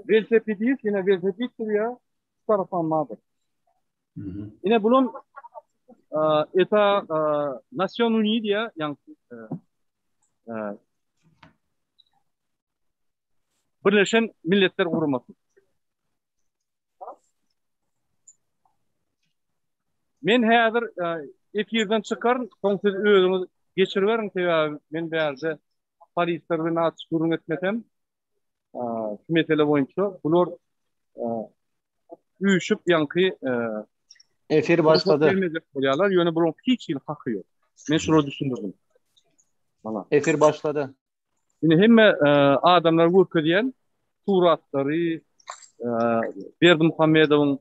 Welosipedist, ine welosiped sürýär, şu tarapam bardyr. Ine bulam eta Nation Unie diýýär, ýagny Birleşen Milletler Guramasy. Men häzir efirden çykaryn, soň siz özüňiz geçiriberiň, sebäbi men bärde polisler bilen açyk gürrüň etmesem, şu mesele boýunça bular üýşüp ýaňky efir başlady. Gelmejek bolýarlar, ýöne bularyň hiç hili haky ýok. Men şulary düşündirdim. Mana. Efir başlady. Indi hemme adamlar görkezýän suratlary Berdimuhamedowyň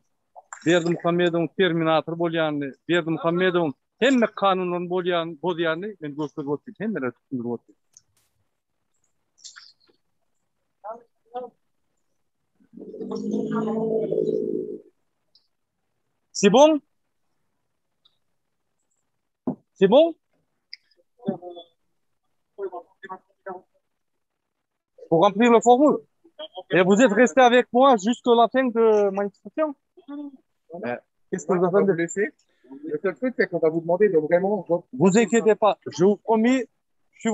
Berdimuhamedowyň terminator bolýanyny, Berdimuhamedowyň hemme kanunlaryny bolýan, bozýanyny men görkezip otyryn, hemmelere düşündirip otyryn. C'est bon? C'est bon? Pour remplir le formule. Et vous êtes resté avec moi jusqu'à la fin de manifestation? Qu'est-ce que vous attendez? laisser. Le seul truc, c'est qu'on va vous demander de vraiment... Vous inquiétez pas, je vous promets,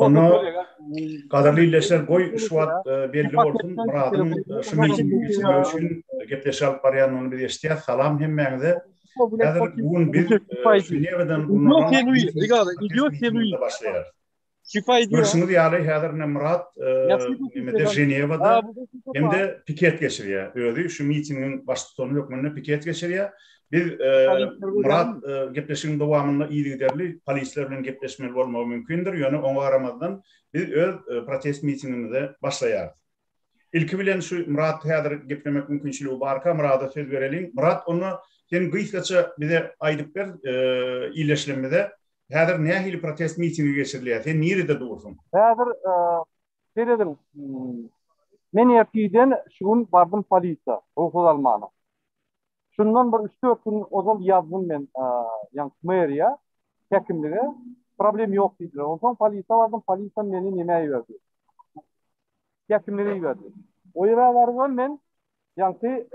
Onda gadyrly ildeşler goý şu wagt belli bolsun Myradyň şu mitingi geçirmek üçin gepleşik alyp barýanyny biz eşitýäs. Salam hemmäňize. Häzir bu gün biz Ženewadan başlaýarys. Görşüňiz ýaly häzir ine Myrat nemede Ženewada hem-de piket geçirýär. Özi şu mitingiň baştutany hökmünde piket geçirýär. Biz Myrat gepleşigiň dowamynda yzygiderli polisler bilen gepleşmeli bolmagy mümkindir, ýöne oňa garamazdan biz öz protest mitingimize başlaýarys. Ilki bilen şu Myrat häzir geplemek mümkinçiligi barka Myrada söz bereliň. Myrat onda sen gysgaça bize aýdyp ber ildeşlerimize häzir nähili protest mitingi geçirilýär? Sen nirede dursuň? Häzir serediň men ertirden şu gün bardym polisiýa rugsat almana. Şundan bir üç-dört gün ozal ýazdym men ýaňky meriýa, häkimlige, problem ýok diýdiler. Onsoň polisiýa bardym, polisiýa meni nämä iberdi? Häkimlige iberdi. O ýere barybam men ýaňky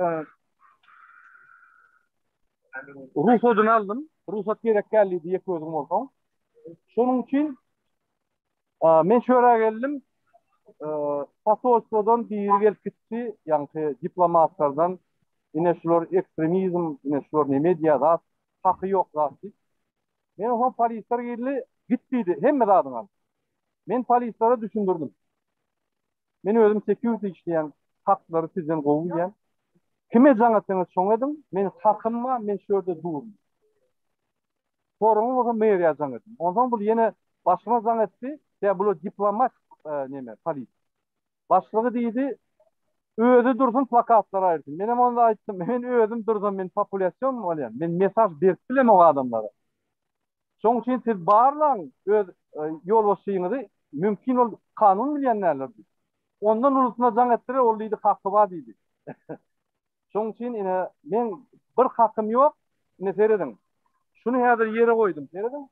rugsadyny aldym. Rugsat gerek däl diýdi, ýeke özüň bolsaň. Şonuň üçin Men şu ýere geldim. Posolstwodan biri gelip gitdi, ýaňky diplomatlardan, ine şular ekstremizm, ine şular neme edýär zat, haky ýok zat diýip. Men oňa polisler geldi, git diýdi, hemme zadyňy al. Men polislere düşündirdim. Men özüm security işleýän, haklary sizden gowy bilýän. Kime jaň etseňiz şoňa ediň, men hakym bar, men şu ýerde durun. Soragyňyz bolsa meriýa jaň ediň. Onsoň bul ýene başyma jaň etdi. Ýa bular diplomat neme polis. Başlygy diýdi, özi dursun plakatlary aýyrsyn. Menem onda aýtdym, men özüm dursam men populýasion bolýan. Men mesaj berip bilemok adamlara. Şoň üçin siz barlaň öz ýolbaşçyňyzy, mümkin ol kanun bilýän däldir diýip. Ondan ulusyna jaň etdiler, ol diýdi haky bar diýdi. Şoň üçin ine meň bir hakym ýok. Ine serediň. Şuny häzir ýere goýdum. Serediň.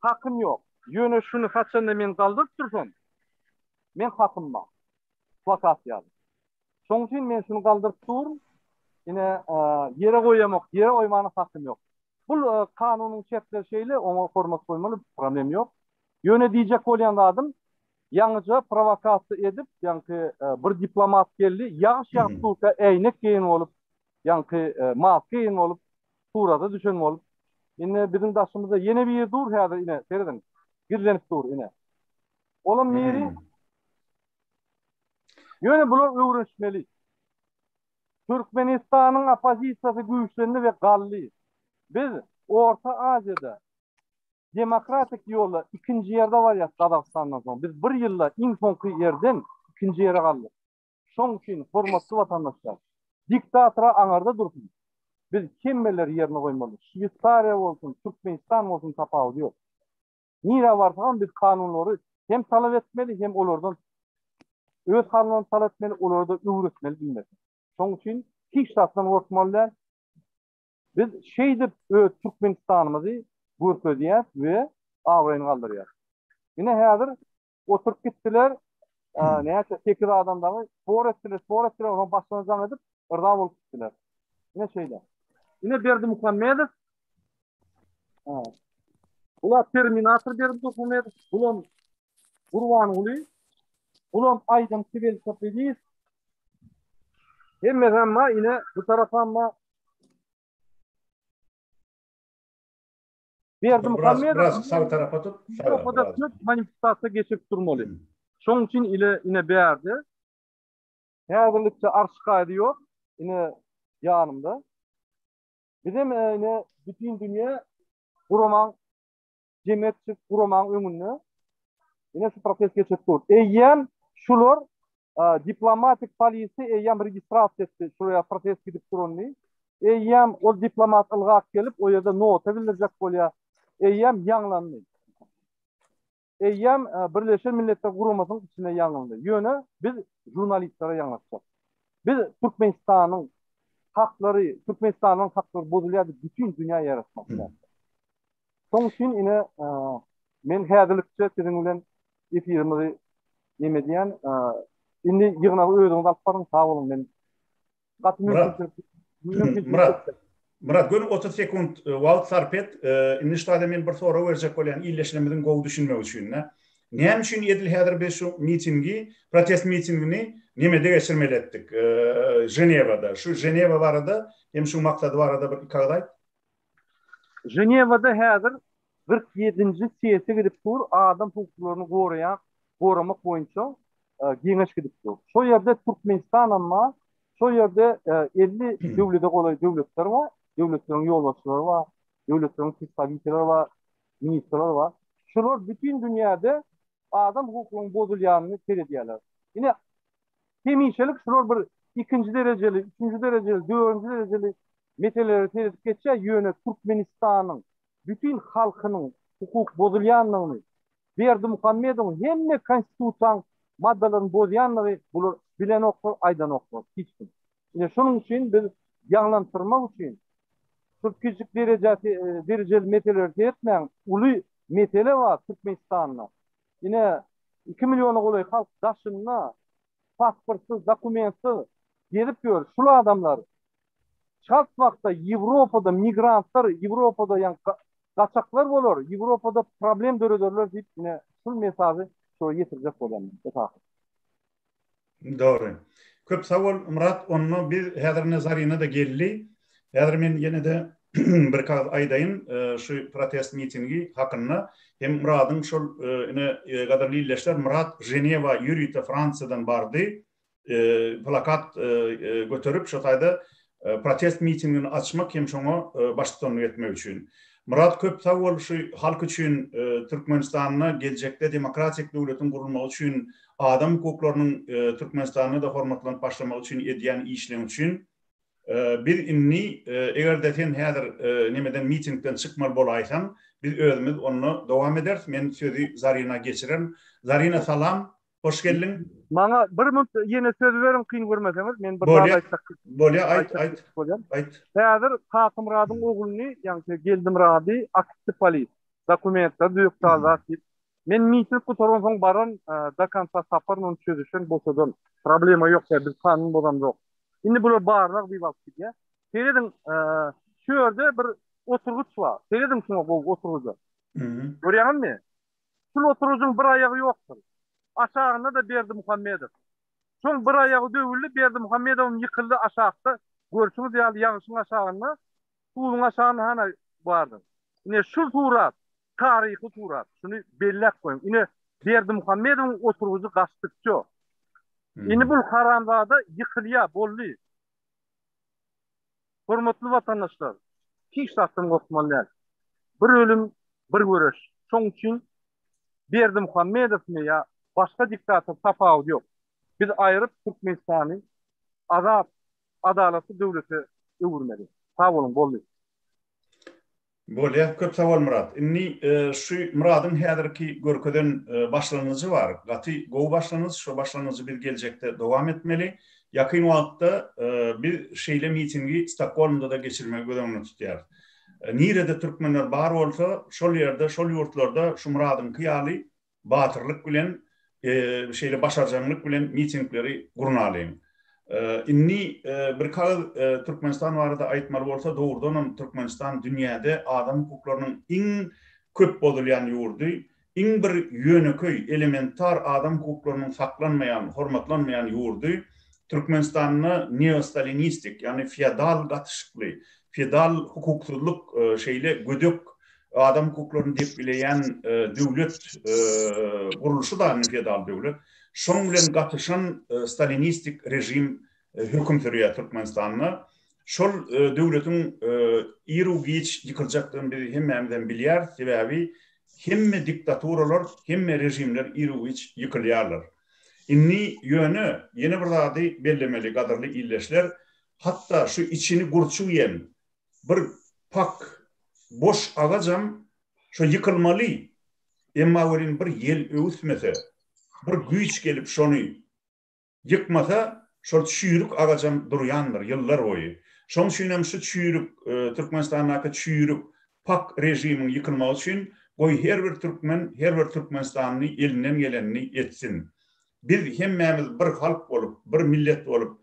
Hakym ýok. Ýöne şuny haçanda men galdyryp dursam, meň hakym bar. Plakat ýaly. Şoň üçin men şuny galdyryp durun. Ine ýere goýamok. Ýere goýmana hakym ýok. Bul kanunyň şertleri şeýle, oňa hormat goýmaly, problem ýok. Ýöne diýjek bolýan zadym, Ýaňyja prowokasiýa edip, ýaňky bir diplomat geldi, ýagyş ýagyp durka äýnek geýen bolup, ýaňky maska geýen bolup, surata düşen bolup, indi biziň daşymyzda ýene biri dur häzir ine, serediň, gizlenip dur ine. Olam biri. Ýöne bular öwrenişmeli. Türkmenistanyň oppozisiýasy güýçlendi we galdy. Biz Orta Aziýada Demokratik ýolda ikinji ýerde barýas Gazagystandan soň. Biz bir ýylda iň soňky ýerden ikinji ýere galdyk. Şoň üçin hormatly watandaşlar, diktatora aňarda dursun. Biz hemmeleri ýerine goýmaly. Şweýsariýa bolsun, Türkmenistan bolsun tapawudy ýok. Nirä barsagam biz kanunlary hem talap etmeli, hem olardan öz kanunlaryny talap etmeli, olara-da öwretmeli bilmesi. Şoň üçin hiç zatdan gorkmaly däl. Biz şeýdip öz Türkmenistanymyzy görkezýäs we abraýyny galdyrýas. Ine häzir oturyp gitdiler. Näçe 8 adam dagy spor etdiler, spor etdiler, onsoň başlygyna jaň edip, yrza bolup gitdiler. Ine şeýle. Ine Berdimuhamedow. Bular Terminator Berdimuhamedow, bulam Gurbanguly, bulam aýdymçy welosipedist. Hemmesi bar, ine bu tarapam bar. Berdimuhamedow biraz sag tarapa tut. Ýewropada köp manifestasiýa geçirip durmaly. Şonuň üçin ile ine bärde. Häzirlikçe arş-gaýdy ýok. Ine ýanymda. Bizem ine bütin dünýä guramaň jemgyýetçilik guramaň öňünde ine şu protest geçirip dur. Eýýäm şular diplomatik polisi eýýäm registrasiýa etdi. Şuraya protest gidip duranyny. Eýýäm ol diplomat ylgap gelip o ýerde nota bildirjek bolýar. Eýýäm ýaňlandy. Eýýäm Birleşen Milletler Guramasynyň içinde ýaňlandy. Ýöne biz žurnalistlere ýaňlatjak. Biz Türkmenistanyň haklary, Türkmenistanyň haklary bozulýar diýip bütin dünýä ýaratmak isleýäris. Şonuň üçin ine men häzirlikçe siziň bilen efirimizi neme edýän. Indi ýygnagy özüňiz alyp baryň, sag boluň men gaty mümkinçilik Myrat, Myrat göni 30 sekunt wagt sarp et. Indi şu taýda men bir sorag berjek bolýan ildeşlerimiziň gowy düşünmegi üçin. Näme üçin edil häzir biz şu mitingi, protest mitingini nemede geçirmeli etdik? Ženewada. Şu Ženewa barada hem şu maksady barada bir iki agyz aýt. Ženewada häzir 47-nji sessiýa gidip dur, adam hukuklaryny goraýan, goramak boýunça geňeş gidip dur. Şo ýerde Türkmenistanam bar, şo ýerde 50 döwlete golaý döwletler bar, döwletleriň ýolbaşçylary bar, döwletleriň predstawitelleri bar, ministrler bar. Şular bütin dünýäde adam hukuklarynyň bozulýanyny seredýärler. Ine, hemişelik şular bir ikinji derejeli, üçünji derejeli, dördünji derejeli meselelere seredip geçýär, ýöne Türkmenistanyň bütin halkynyň hukuk bozulýandygyny, Berdimuhamedowyň hemme konstitusiýanyň maddalaryny bozýandygy bular bilenoklar, aýdanoklar hiç kim. Ine şonuň üçin biz ýaňlantyrmak üçin şol kiçijik derejä derejeli meseleleri seretmäň, uly mesele bar Türkmenistanda. Ine iki milliona golaý halk daşynda pasportsyz, dokumentsiz gezip ýör. Şul adamlar çalt wagtda Ýewropada migrantlar, Ýewropada ýa gaçaklar bolar, Ýewropada problem dörederler diýip ine şul mesažy şolara ýetirjek bolýan men esasy. Dogry. Köp sag bol Myrat, onda biz häzir ine Zarina-da geldi. Häzir men ýene-de bir iki agyz aýdaýyn şu protest mitingi hakynda. Hem Myradyň şol ine gadyrly ildeşler Myrat Ženewa ýörite Fransiýadan bardy. Plakat göterip şo taýda protest mitingini açmak hem şoňa baştutanlyk etmek üçin. Myrat köp sag bol şu halk üçin Türkmenistanda geljekde demokratik döwletiň gurulmagy üçin adam hukuklarynyň Türkmenistanda-da hormatlanyp başlamagy üçin edýän işleň üçin. Biz indi eger-de sen häzir nemeden mitingden çykmaly bolaýsaň biz özümiz onda dowam ederis. Men sözi Zarina geçirerin. Zarina salam. Hoş geldiň. Maňa bir minut ýene söz beriň kyn görmeseňiz men bir zat aýtjak. Bolýa aýt aýt. Aýt. Häzir Kakymyradyň ogluny ýagny Geldimyrady akitdi polis. Dokumentleri dökdi zat diýip. Men miting gutaransoň baran do konca taparyn ony çözüşen boşadan. Problema ýok biz kanun bozamzok. Indi bular barlag diýip alyp gidýär. Serediň şu ýerde bir oturgyç bar. Serediň şuňa gowy oturgyja. Görýäňizmi? Şul oturyjyň bir aýagy ýokdur. Aşagynda-da Berdimuhamedow. Şoň bir aýagy döwüldi, Berdimuhamedowam ýykyldy aşakda. Görşüňiz ýaly ýagyşyň aşagynda, suwuň aşagynda hana bardyr. Ine şul surat taryhy surat. Şuny belläp goýuň. Ine Berdimuhamedowyň oturgyjy gaçdykça. Indi bul haramzada ýykylýar, boldy. Hormatly watandaşlar, hiç zatdan gorkmaly däl. Bir ölüm, bir göreş. Şoň üçin Berdimuhamedowmy ýa başga diktator tapawudy ýok. Biz aýryp Türkmenistany azat, adalatly döwlete öwürmeli. Sag boluň, boldy. Bolýa, köp sag bol Myrat. Indi şu Myradyň häzirki görkezen başlangyjy bar. Gaty gowy başlangyç, şo başlangyjy biz geljekde dowam etmeli. Ýakyn wagtda biz şeýle mitingi Stokgolmda-da geçirmegi göz öňünde tutýarys. Nirede türkmenler bar bolsa, şol ýerde, şol ýurtlarda şu Myradyňky ýaly batyrlyk bilen. Şeýle başarjaňlyk bilen mitingleri gurnalyň. Indi bir kagyz Türkmenistan barada aýtmaly bolsa, dogrudanam Türkmenistan dünýäde adam hukuklarynyň iň köp bozulýan ýurdy, iň bir ýönekeý, elementar adam hukuklarynyň saklanmaýan, hormatlanmaýan ýurdy. Türkmenistanda neostalinistik, ýagny feodal gatyşykly, feodal hukuksyzlyk şeýle gödek adam hukuklaryny depgileýän döwlet gurluşy da indi feodal döwlet. Şoň bilen gatyşan stalinistik režim höküm sürýär Türkmenistanda. Şol döwletiň iru-giç ýykyljakdygyny biz hemmämizem bilýäris. Sebäbi hemme diktaturalar, hemme režimler iru-giç ýykylýarlar. Indi ýöne ýene bir zady bellemeli gadyrly ildeşler, hatda şu içini gurçuk iýen Bir pak boş agajam şo ýykylmaly, emma welin bir ýel öwüsmese, bir güýç gelip şony ýykmasa, şol çüýrük agajam durýandyr ýyllar boýy. Şoň üçinem şu çüýrük, Türkmenistandaky çüýrük pak režimiň ýykylmagy üçin goý her bir türkmen, her bir türkmenistanly elinden gelenini etsin. Biz hemmämiz bir halk bolup, bir millet bolup,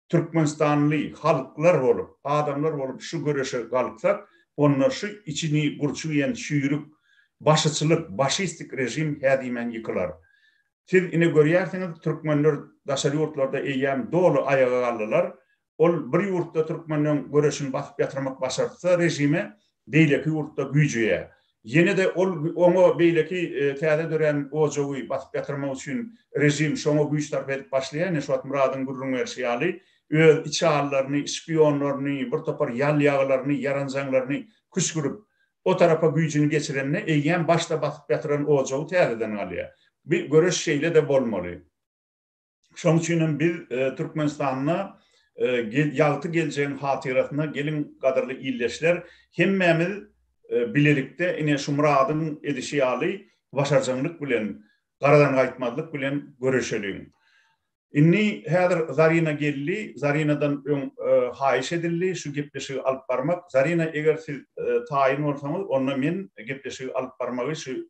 Türkmenistanly halklar bolup, adamlar bolup şu göreşe galksak, onda şu içini gurçuk iýen çüýrük başyçylyk, başistik režim hä diýmän ýykylar. Siz ine görýärsiňiz, türkmenler daşary ýurtlarda eýýäm doly aýaga galdylar. Ol bir ýurtda türkmenleň göreşini basyp ýatyrmak başartsa režime, beýleki ýurtda güýjeýär. Ýene-de ol oňa beýleki täze dörän ojagy basyp ýatyrmak üçin režim şoňa güýç sarp edip başlaýar. Ine şu wagt Myradyň gürrüň berşi ýaly, öz içalylaryny, şpionlaryny, bir topar ýal-ýagylaryny, ýaranjaňlaryny küşgürip, o tarapa güýjüni geçirende eýýäm başda basyp ýatyran ojagy täzeden galýar. Bi göreş şeýle-de bolmaly. Şonuň üçin hem biz Türkmenistanda ýagty geljegiň hatyrasyna geliň gadyrly ildeşler hemmämiz bilelikde ine şu Myradyň edişi ýaly başarjaňlyk bilen garadan gaýtmazlyk bilen göreşeliň. Indi häzir Zarina geldi. Zarinadan öň haýyş edildi şu gepleşigi alyp barmak. Zarina eger siz taýyn bolsaňyz onda men gepleşigi alyp barmagy şu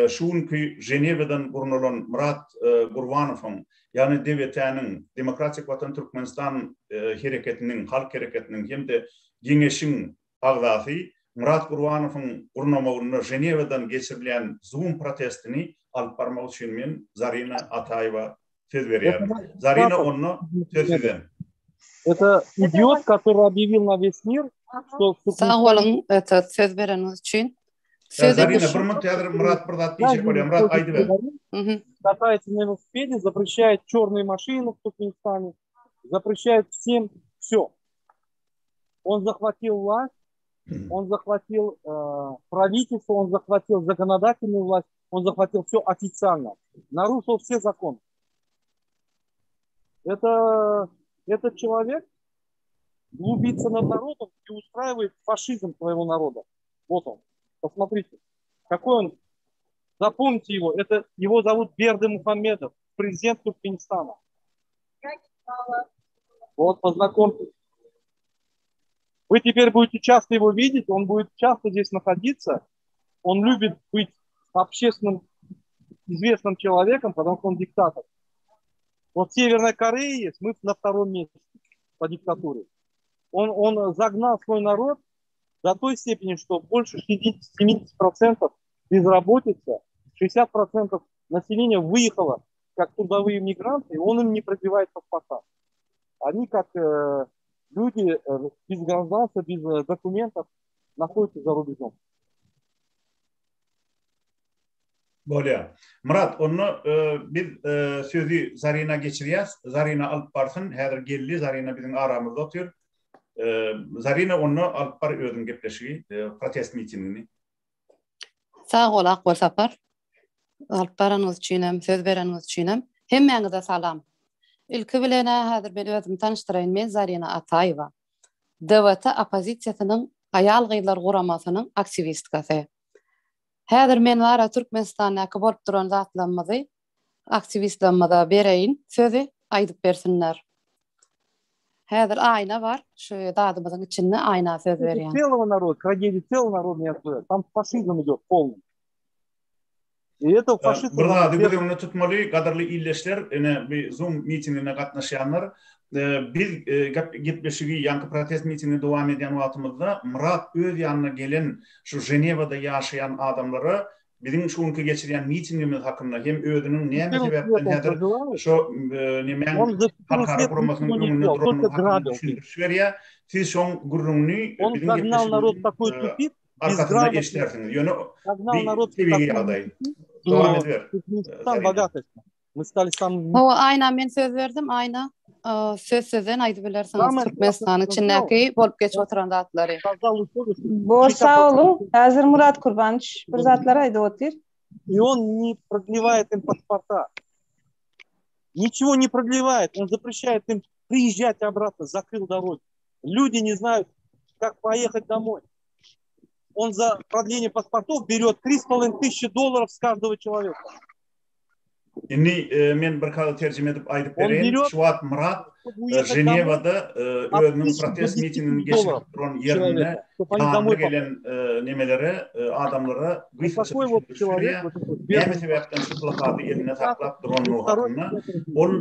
Şu günki Ženewadan gurnalan Myrat Gurbanowyň, ýagny DWT-niň, Demokratik Watan Türkmenistan hereketiniň, halk hereketiniň hem-de Geňeşiň agzasy Myrat Gurbanowyň gurnamagynda Ženewadan geçirilýän Zoom protestini alyp barmak üçin men Zarina Ataýewa söz berýärin. Zarina onda söz sizden. Это idiot, который объявил на весь мир, что... Sag boluň, это söz bereniňiz üçin. Söz Zarina, bir minut häzir Murat bir zat diýjek bolýar. Murat aýdyber. Катается на велосипеде, запрещает черные машины в Туркменистане, запрещает всем все. Он захватил власть, он захватил э, правительство, он захватил законодательную власть, он захватил все официально, нарушил все законы. Это, этот человек глубится над народом и устраивает фашизм своего народа. Вот он. Посмотрите, какой он. Запомните его. Это, его зовут Берды Мухаммедов, президент Туркменистана. Вот, познакомьтесь. Вы теперь будете часто его видеть, он будет часто здесь находиться. Он любит быть общественным известным человеком, потому что он диктатор. Вот Северная Корея есть, мы на втором месте по диктатуре. Он, он загнал свой народ до той степени, что больше 70% безработица, 60% населения выехало как трудовые мигранты, и он им не пробивает паспорта. Они как э, люди э, без гражданства, без э, документов находятся за рубежом. Bolýar. Myrat, onda biz sözi Zarina geçirýäs. Zarina alyp barsyn. Häzir geldi. Zarina biziň aramyzda otyr. Zarina onda alyp bar özüň gepleşigi, protest mitingini. Sag bol Akgül Sapar. Alyp baranyňyz üçinem, söz bereniňiz üçinem. Hemmäňize salam. Ilki bilen-ä häzir men özümi tanyşdyraýyn. Men Zarina Ataýewa. DWT oppozisiýasynyň aýal-gyzlar guramasynyň aktiwistkasy. Häzir men bara Türkmenistandaky bolup duran zatlarymyzy aktiwistlerimize bereýin sözi aýdyp bersinler. Häzir Aýna bar şu zadymyzyň içinde Aýna söz berýän. Целого народа, трагедия целого народа не отсюда. Там фашизм идет полный. Bir zady göz öňünde tutmaly, gadyrly ildeşler, ine bu Zoom mitingine gatnaşýanlar, biz gepleşigi, ýaňky protest mitingini dowam edýän wagtymyzda Myrat öz ýanyna gelen şu Ženewada ýaşaýan adamlara biziň şu günki geçirýän mitingimiz hakynda hem özüniň näme sebäpden häzir şo nemäň halkara guramasynyň öňünde duranyny hakynda düşündiriş berýär. Siz şoň gürrüňini biziň gepleşigimiziň arkasynda eşidersiňiz. Ýöne bu tebigy ýagdaý. Dowam ediber. Hawa, Aýna men söz berdim, Aýna. Söz sözden aýdyp bilersiňiz Türkmenistanyň içindäki bolup geçip oturan zatlary. Bor sag boluň. Häzir Murat Kurbanowiç bir zatlar aýdyp otyr. И он не продлевает им паспорта. Ничего не продлевает. Он запрещает им приезжать обратно, закрыл дороги. Люди не знают, как поехать домой. Он за продление паспортов берет 3,5 тысячи долларов с каждого человека. Indi e, men bir kagy terjime edip aýdyp bereýin. Şu wagt Myrat e, Ženewada e, özüniň protest mitingini geçirip duran ýerinde ýanyna gelen nemelere, adamlara gysgaça düşündiriş berýär. Näme sebäpden şu plakady elinde saklap duranlygy hakynda. Ol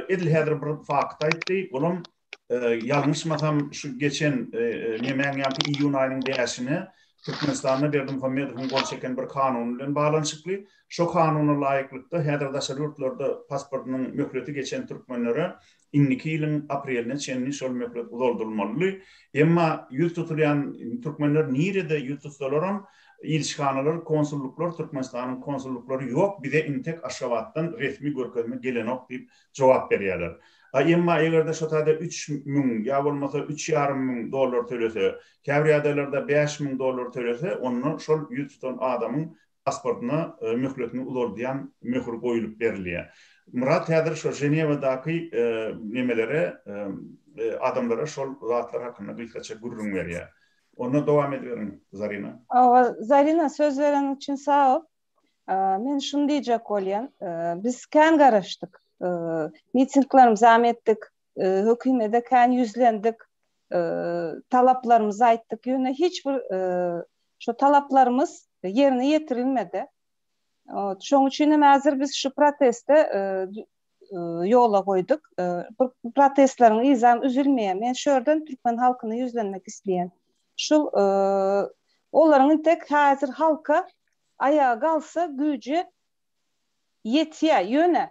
edil häzir bir fakt aýtdy. Olam Ýalňyşmasam, şu geçen nemäň ýaňky iýun aýynyň bäşine Türkmenistanda Berdimuhamedowyň gol çeken bir kanuny bilen baglanyşykly. Şo kanuna laýyklykda häzir daşary ýurtlarda pasportynyň möhleti geçen türkmenlere indiki ýylyň apreline çenli şol möhlet uzaldylmalydy. Emma ýüz tutulýan türkmenler nirede ýüz tutsalaram ilçihanalar, konsullyklar, Türkmenistanyň konsullyklary ýok, bize intek Aşgabatdan resmi görkezme gelenok diýip jogap berýärler. A emma eger-de şo taýda 3000 ýa bolmasa üç ýarym müň dollar tölese, käbir ýagdaýlarda 5000 dollar tölese, onda şol ýüz tutan adamyň pasportyna möhletini uzaldýan möhür goýulyp berilýär. Myrat häzir şo Ženewadaky nemelere, adamlara şol zatlar hakynda gysgaça gürrüň berýär. Onda dowam ediberiň, Zarina. Hawa, Zarina, söz bereniň üçin sag bol. Men şuny diýjek bolýan, biz kän garaşdyk. Mitinglerimizem etdik, hökümede kän ýüzlendik, talaplarymyzy aýtdyk. Ýöne hiç bir şo talaplarymyz ýerine ýetirilmedi. Şonuň üçin hem häzir biz şu protesti ýola goýduk. Bu protestleriň yzam üzülmeýär. Men şu ýerden türkmen halkyna ýüzlenmek isleýän. Şul olaryň intek häzir halka aýaga galsa güýji ýetýär. Ýöne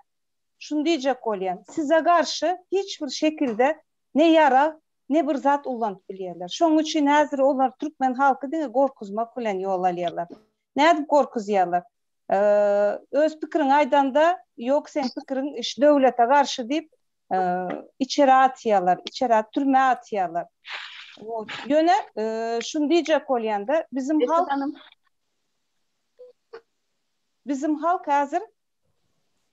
şuny diýjek bolýan, size garşy hiç bir şekilde ne ýarag, ne bir zat ullanyp bilýärler. Şonuň üçin häzir olar türkmen halky diňe gorkuzmak bilen ýol alýarlar. Nädip gorkuzýarlar? Öz pikiriňi aýdanda, ýok seň pikiriň iş döwlete garşy diýip içeri atýarlar, içeri türmä atýarlar. Ýöne şuny diýjek bolýanda, bizim halk bizim halk häzir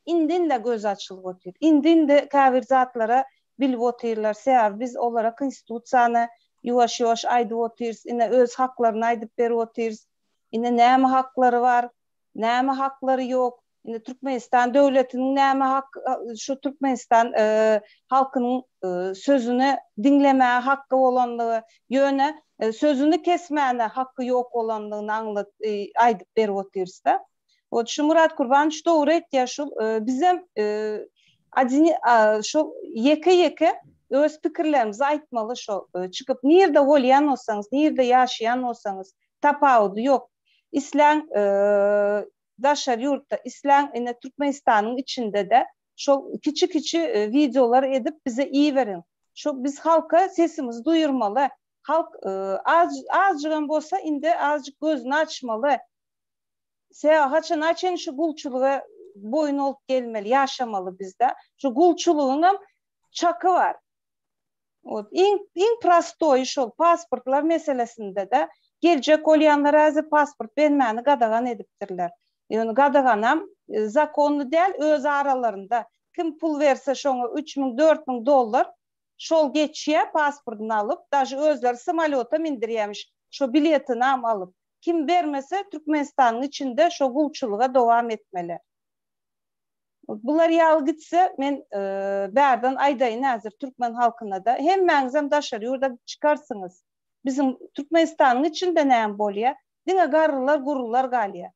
indi-indi gözi açylyp otyr. Indi-indi käbir zatlara bilip otyrlar. Sebäbi biz olara konstitusiýany ýuwaş-ýuwaş aýdyp otyrys, ine öz haklaryny aýdyp berip otyrys. Ine näme haklary bar, näme haklary ýok. Indi Türkmenistan döwletiniň näme hak şu Türkmenistan halkynyň sözüni diňlemäge haky bolanlygy, ýöne sözüni kesmäne haky ýok bolanlygyny aňlat aýdyp berip otyrys-da. Wot şu Murat Kurbanowiç dogry aýtýar şul bizem adini şol ýeke-ýeke öz pikirlerimizi aýtmaly şol çykyp nirde bolýan bolsaňyz, nirde ýaşaýan bolsaňyz tapawudy ýok. Islän daşary ýurtda, islän ine Türkmenistanyň içinde-de şol kiçi-kiçi wideolar edip bize iberiň. Şo biz halka sesimizi duýurmaly. Halk az azjygam bolsa indi azjyk gözüni açmaly. Sebäbi haçana çenli şu gulçulyga boýun bolup gelmeli, ýaşamaly bizde. Şu gulçulygyňam çaky bar. Wot iň iň prostoýy şol pasportlar meselesinde-de geljek bolýanlara häzir pasport bermäni gadagan edipdirler. Ýöne gadaganam zakonny däl öz aralarynda kim pul berse şoňa 3000 4000 dollar şol geçýä pasportyny alyp daže özleri samolýota mindirýämiş şo biletinam alyp. Kim bermese Türkmenistanyň içinde şo gulçulyga dowam etmeli. Bular ýaly gitse men bärden aýdaýyn häzir türkmen halkynada hemmäňizem daşary ýurda çykarsyňyz. Biziň Türkmenistanyň içinde näme bolýa? Diňe garrylar gurular galýa.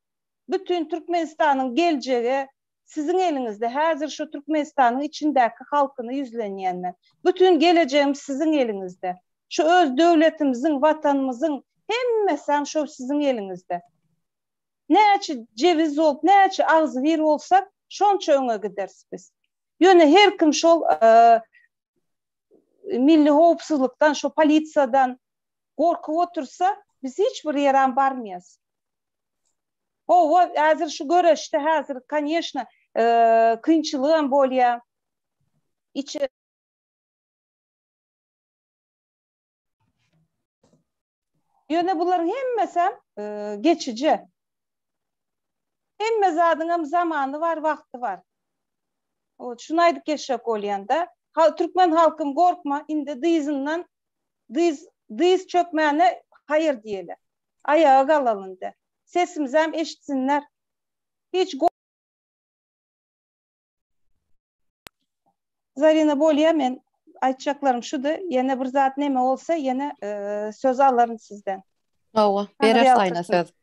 Bütin Türkmenistanyň geljegi siziň eliňizde. Häzir şu Türkmenistanyň içindäki halkyna ýüzlenýän men. Bütin gelejegimiz siziň eliňizde. Şu öz döwletimiziň, watanymyzyň hemmesem şo siziň eliňizde. Näçe jebiz bolup, näçe agzybir bolsak, şonça öňe gideris biz. Ýöne her kim şol milli howpsuzlykdan, şo polisiýadan gorkup otursa, biz hiç bir ýeräm barmaýas. Hawa, häzir şu göreşde häzir, koneşno, kynçylygam bolýar. Içi Ýöne bularyň hemmesem geçiji. Hemme zadyňam zamany bar, wagty bar. Ot, şuny aýdyp geçjek bolýan-da. Türkmen halkym gorkma, indi dyzyndan dyz dyz çökmäne haýyr diýeli. Aýaga galaly indi. Sesimizem eşitsinler. Hiç Zarina bolýa men aýtjaklarym şudy ýene bir zat neme bolsa ýene söz alaryn sizden. Hawa, bereris aýna söz.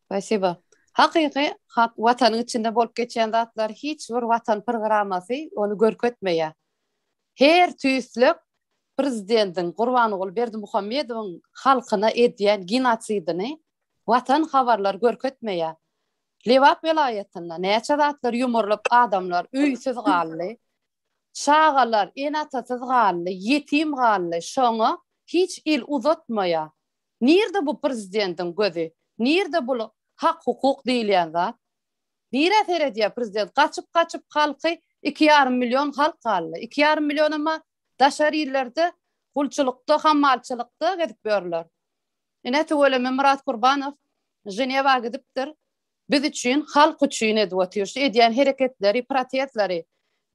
Spasiba. Hakyky watanyň içinde bolup geçýän zatlar hiç bir watan programmasy ony görkezmeýär. Her tüýslek prezidentiň Gurbanguly Berdimuhamedowyň halkyna edýän genosidini watan habarlar görkezmeýär. Lebap welaýatynda näçe zatlar ýumrulyp adamlar öýsüz galdy. Çagalar ene-atasyz galdy, ýetim galdy. Şoňa hiç el uzatmaýar. Nirde bu prezidentiň gözi? Nirde bul hak-hukuk diýilýän zat? Nirä seredýär prezident? Gaçyp-gaçyp halky 2,5 million halk galdy. 2,5 millionam daşary illerde gulçulykda, hammalçylykda gezip ýörler. Ine tüweleme Myrat Kurbanow Ženewa gidipdir. Biz üçin, halk üçin edip otyr şu edýän hereketleri, protestleri.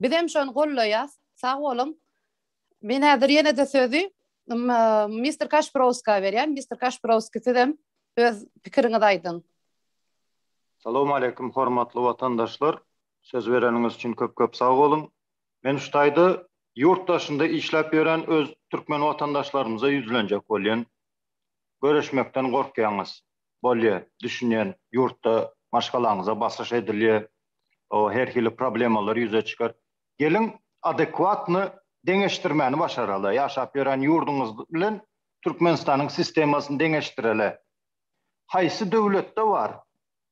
Bizem şony gollaýas. Sag boluň. Men häzir ýene-de sözi Mister Kaşprowska berýän. Mister Kaşprowski sizem öz pikiriňizi aýdyň. Salowmaleýkim hormatly watandaşlar. Söz bereniňiz üçin köp köp sag boluň. Men şu taýda ýurt daşynda işläp ýören öz türkmen watandaşlarymyza ýüzlenjek bolýan. Göreşmekden gorkýaňyz. Bolýa, düşünýän, ýurtda maşgalaňyza basyş edilýär, her hili problemalar ýüze çykar. Geliň, adekwatny deňeşdirmäni başaraly. Ýaşap ýören ýurduňyz bilen Türkmenistanyň sistemasyny deňeşdireli. Haýsy döwletde bar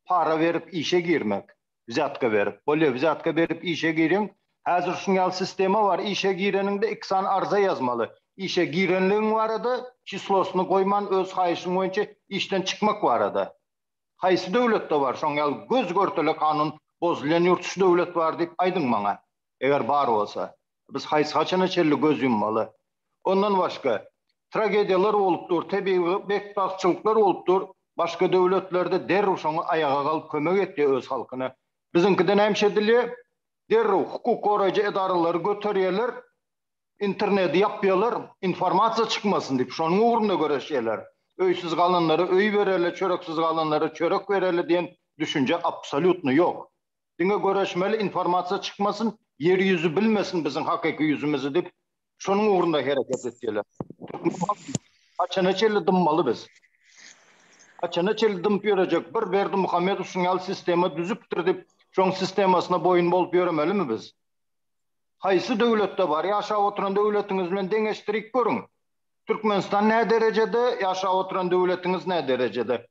para berip işe girmek? Wzýatka berip. Bolýa, wzýatka berip işe giriň. Häzir şuň ýaly sistema bar, işe gireniňde iki sany arza ýazmaly. Işe girenligiň barada, çislosyny goýman öz haýyşyň boýunça işden çykmak barada. Haýsy döwletde bar şoň ýaly göz görtele kanun bozulýan ýurt şu döwlet bar diýip aýdyň maňa. Eger bar bolsa. Biz haýsy haçana çenli göz ýummaly? Ondan başga, tragediýalar bolup dur, tebigy betbagtçylyklar bolup dur. Başga döwletlerde derrew şoňa aýaga galyp kömek etýär öz halkyna. Biziňkide näme edilýär? Derrew hukuk goraýjy edaralary göterýärler, interneti ýapýarlar, informasiýa çykmasyn diýip, şonuň ugrunda göreşýärler. Öýsüz galanlara öý bereli, çöreksiz galanlara çörek bereli diýen düşünje absolýutno ýok. Diňe göreşmeli informasiýa çykmasyn, ýer ýüzi bilmesin biziň hakyky ýüzümizi diýip, şonuň ugrunda hereket etýärler. Türkmen halky haçana çenli dymmaly biz? Haçana çenli dymyp ýörejek? Bir Berdimuhamedow şuň ýaly sistema düzüpdir diýip, şoň sistemasyna boýun bolup ýöremelimi biz? Haýsy döwletde bar? Ýaşap oturan döwletiňiz bilen deňeşdirip görüň. Türkmenistan näderejede, ýaşap oturan döwletiňiz näderejede?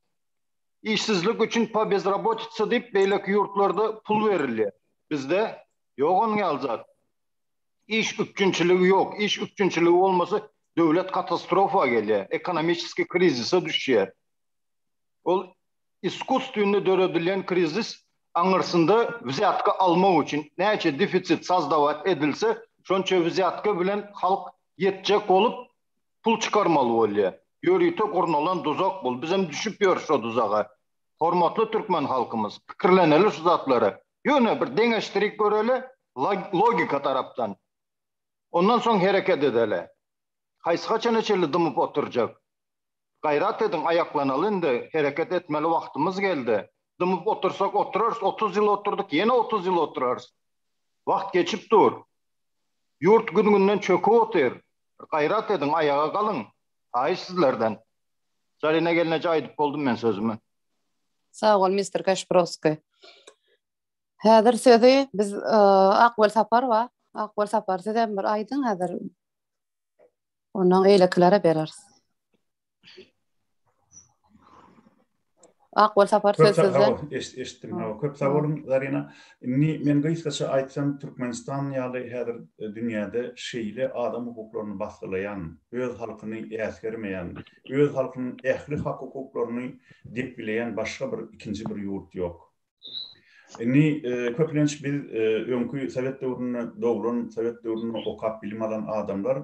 Işsizlik üçin po bezrabotice diýip beýleki ýurtlarda pul berilýär. Bizde ýok onuň ýaly zat. Iş üpjünçiligi ýok. Iş üpjünçiligi bolmasa döwlet katastrofa gelýär, ekonomiçeskiý krizise düşýär. Ol iskusstwennyi döredilýän krizis aňyrsynda wzýatka almak üçin näçe defisit sozdawat edilse şonça wzýatka bilen halk ýetjek bolup pul çykarmaly bolýa. Ýörite gurnalan duzak bul. Bizem düşüp ýörüs şo duzaga. Hormatly türkmen halkymyz, pikirleneli şu zatlary. Ýöne bir deňeşdirik göreli logika tarapdan. Ondan soň hereket edeli. Haýsy haçana çenli dymyp oturjak. Gaýrat ediň aýaklanaly indi, hereket etmeli wagtymyz geldi. Dymyp otursak oturarys, 30 ýyl oturdyk, ýene 30 ýyl oturarys. Wagt geçip dur. Ýurt gün-günden çöküp otyr. Bir gaýrat ediň, aýaga galyň. Haýyş sizlerden. Zarina gelneje aýdyp boldum men sözümi. Sag bol, mister Kaşprowskiý. Häzir sözi biz Akwel Saparowa, Akwel Sapar siz hem bir aýdyň häzir. Ondan eýlekilere bereris. Akbol Sapar söz sizde. Eşitdim. Köp sag boluň Zarina. Indi men gysgaça aýtsam Türkmenistan ýaly häzir dünýäde şeýle adam hukuklaryny basgylaýan, öz halkyny äsgermeýän, öz halkynyň ähli hak-hukuklaryny depgileýän başga bir ikinji bir ýurt ýok. Indi köplenç biz öňki sowet döwründe doglan, sowet döwründe okap bilim alan adamlar,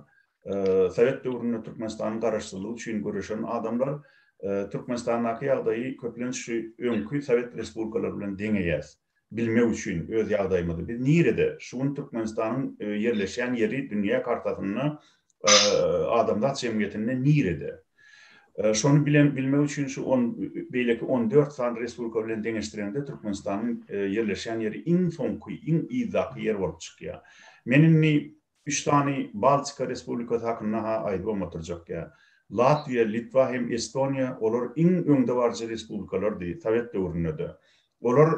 sowet döwründe Türkmenistanyň garaşsyzlygy üçin göreşen adamlar Türkmenistandaky ýagdaýy köplenç şu öňki sowet respublikalary bilen deňeýäs. Bilmek üçin öz ýagdaýymyzy. Biz nirede? Şu gün Türkmenistanyň ýerleşýän ýeri dünýä kartasynda adamzat jemgyýetinde nirede? Şony bilen bilmek üçin şu on beýleki 14 sany respublika bilen deňeşdireňde Türkmenistanyň ýerleşýän ýeri iň soňky, iň yzdaky ýer bolup çykýar. Men indi üç sany Baltika respublikasy hakynda-ha aýdybam oturjak ýa. Latwiýa, Litwa hem Estoniýa olar iň öňdebaryjy respublikalardy sowet döwründe-de. Olar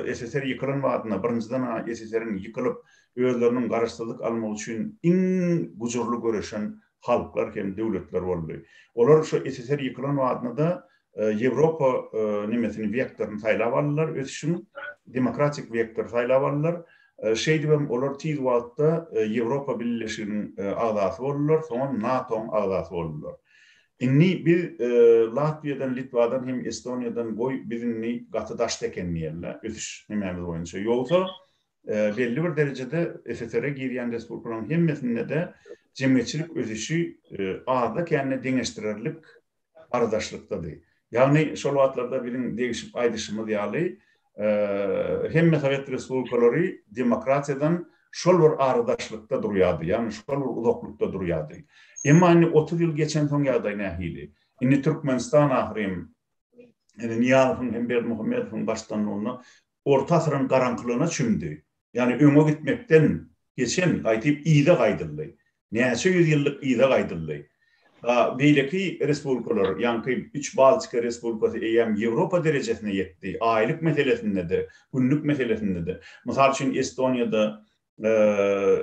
SSR ýykylan badyna, birinjiden-ä SSR-iň ýykylyp, özleriniň garaşsyzlyk almagy üçin iň gujurly göreşen halklar hem döwletler boldy. Olar şo SSR ýykylan badyna-da Ýewropa nemesini, wektoryny saýlap aldylar, ösüşiň demokratik wektory saýlap aldylar. Şeýdibem olar tiz wagtda Ýewropa Bileleşiginiň agzasy boldular, soňam NATO-nyň agzasy boldular. Indi biz Latwiýadan, Litwadan hem Estoniýadan goý biz indi gaty daşda eken diýeli ösüş nemämiz boýunça. Ýogsa belli bir derejede SSR-e girýän respublikalaryň hemmesinde-de jemgyýetçilik ösüşi azda-kände deňeşdirerlik aradaşlykdady. Ýagny şol wagtlarda biziň degişip aýdyşymyz ýaly hemme sowet respublikalary demokratiýadan şol bir aradaşlykda durýardy, ýagny şol bir uzaklykda durýardy. Emma indi 30 ýyl geçensoň ýagdaý nähili? Indi Türkmenistan ahyryn indi Nyýazowyň hem Berdimuhamedowyň baştutanlygynda orta asyryň garaňkylygyna çümdi. Ýagny öňe gitmekden geçen, gaýtyp yza gaýdyldy. Näçe ýüz ýyllyk yza gaýdyldy. A beýleki respublikalar, ýaňky üç Baltika respublikasy eýýäm Ýewropa derejesine ýetdi, aýlyk meselesinde-de, günlük meselesinde-de. Mysal üçin, Estoniýada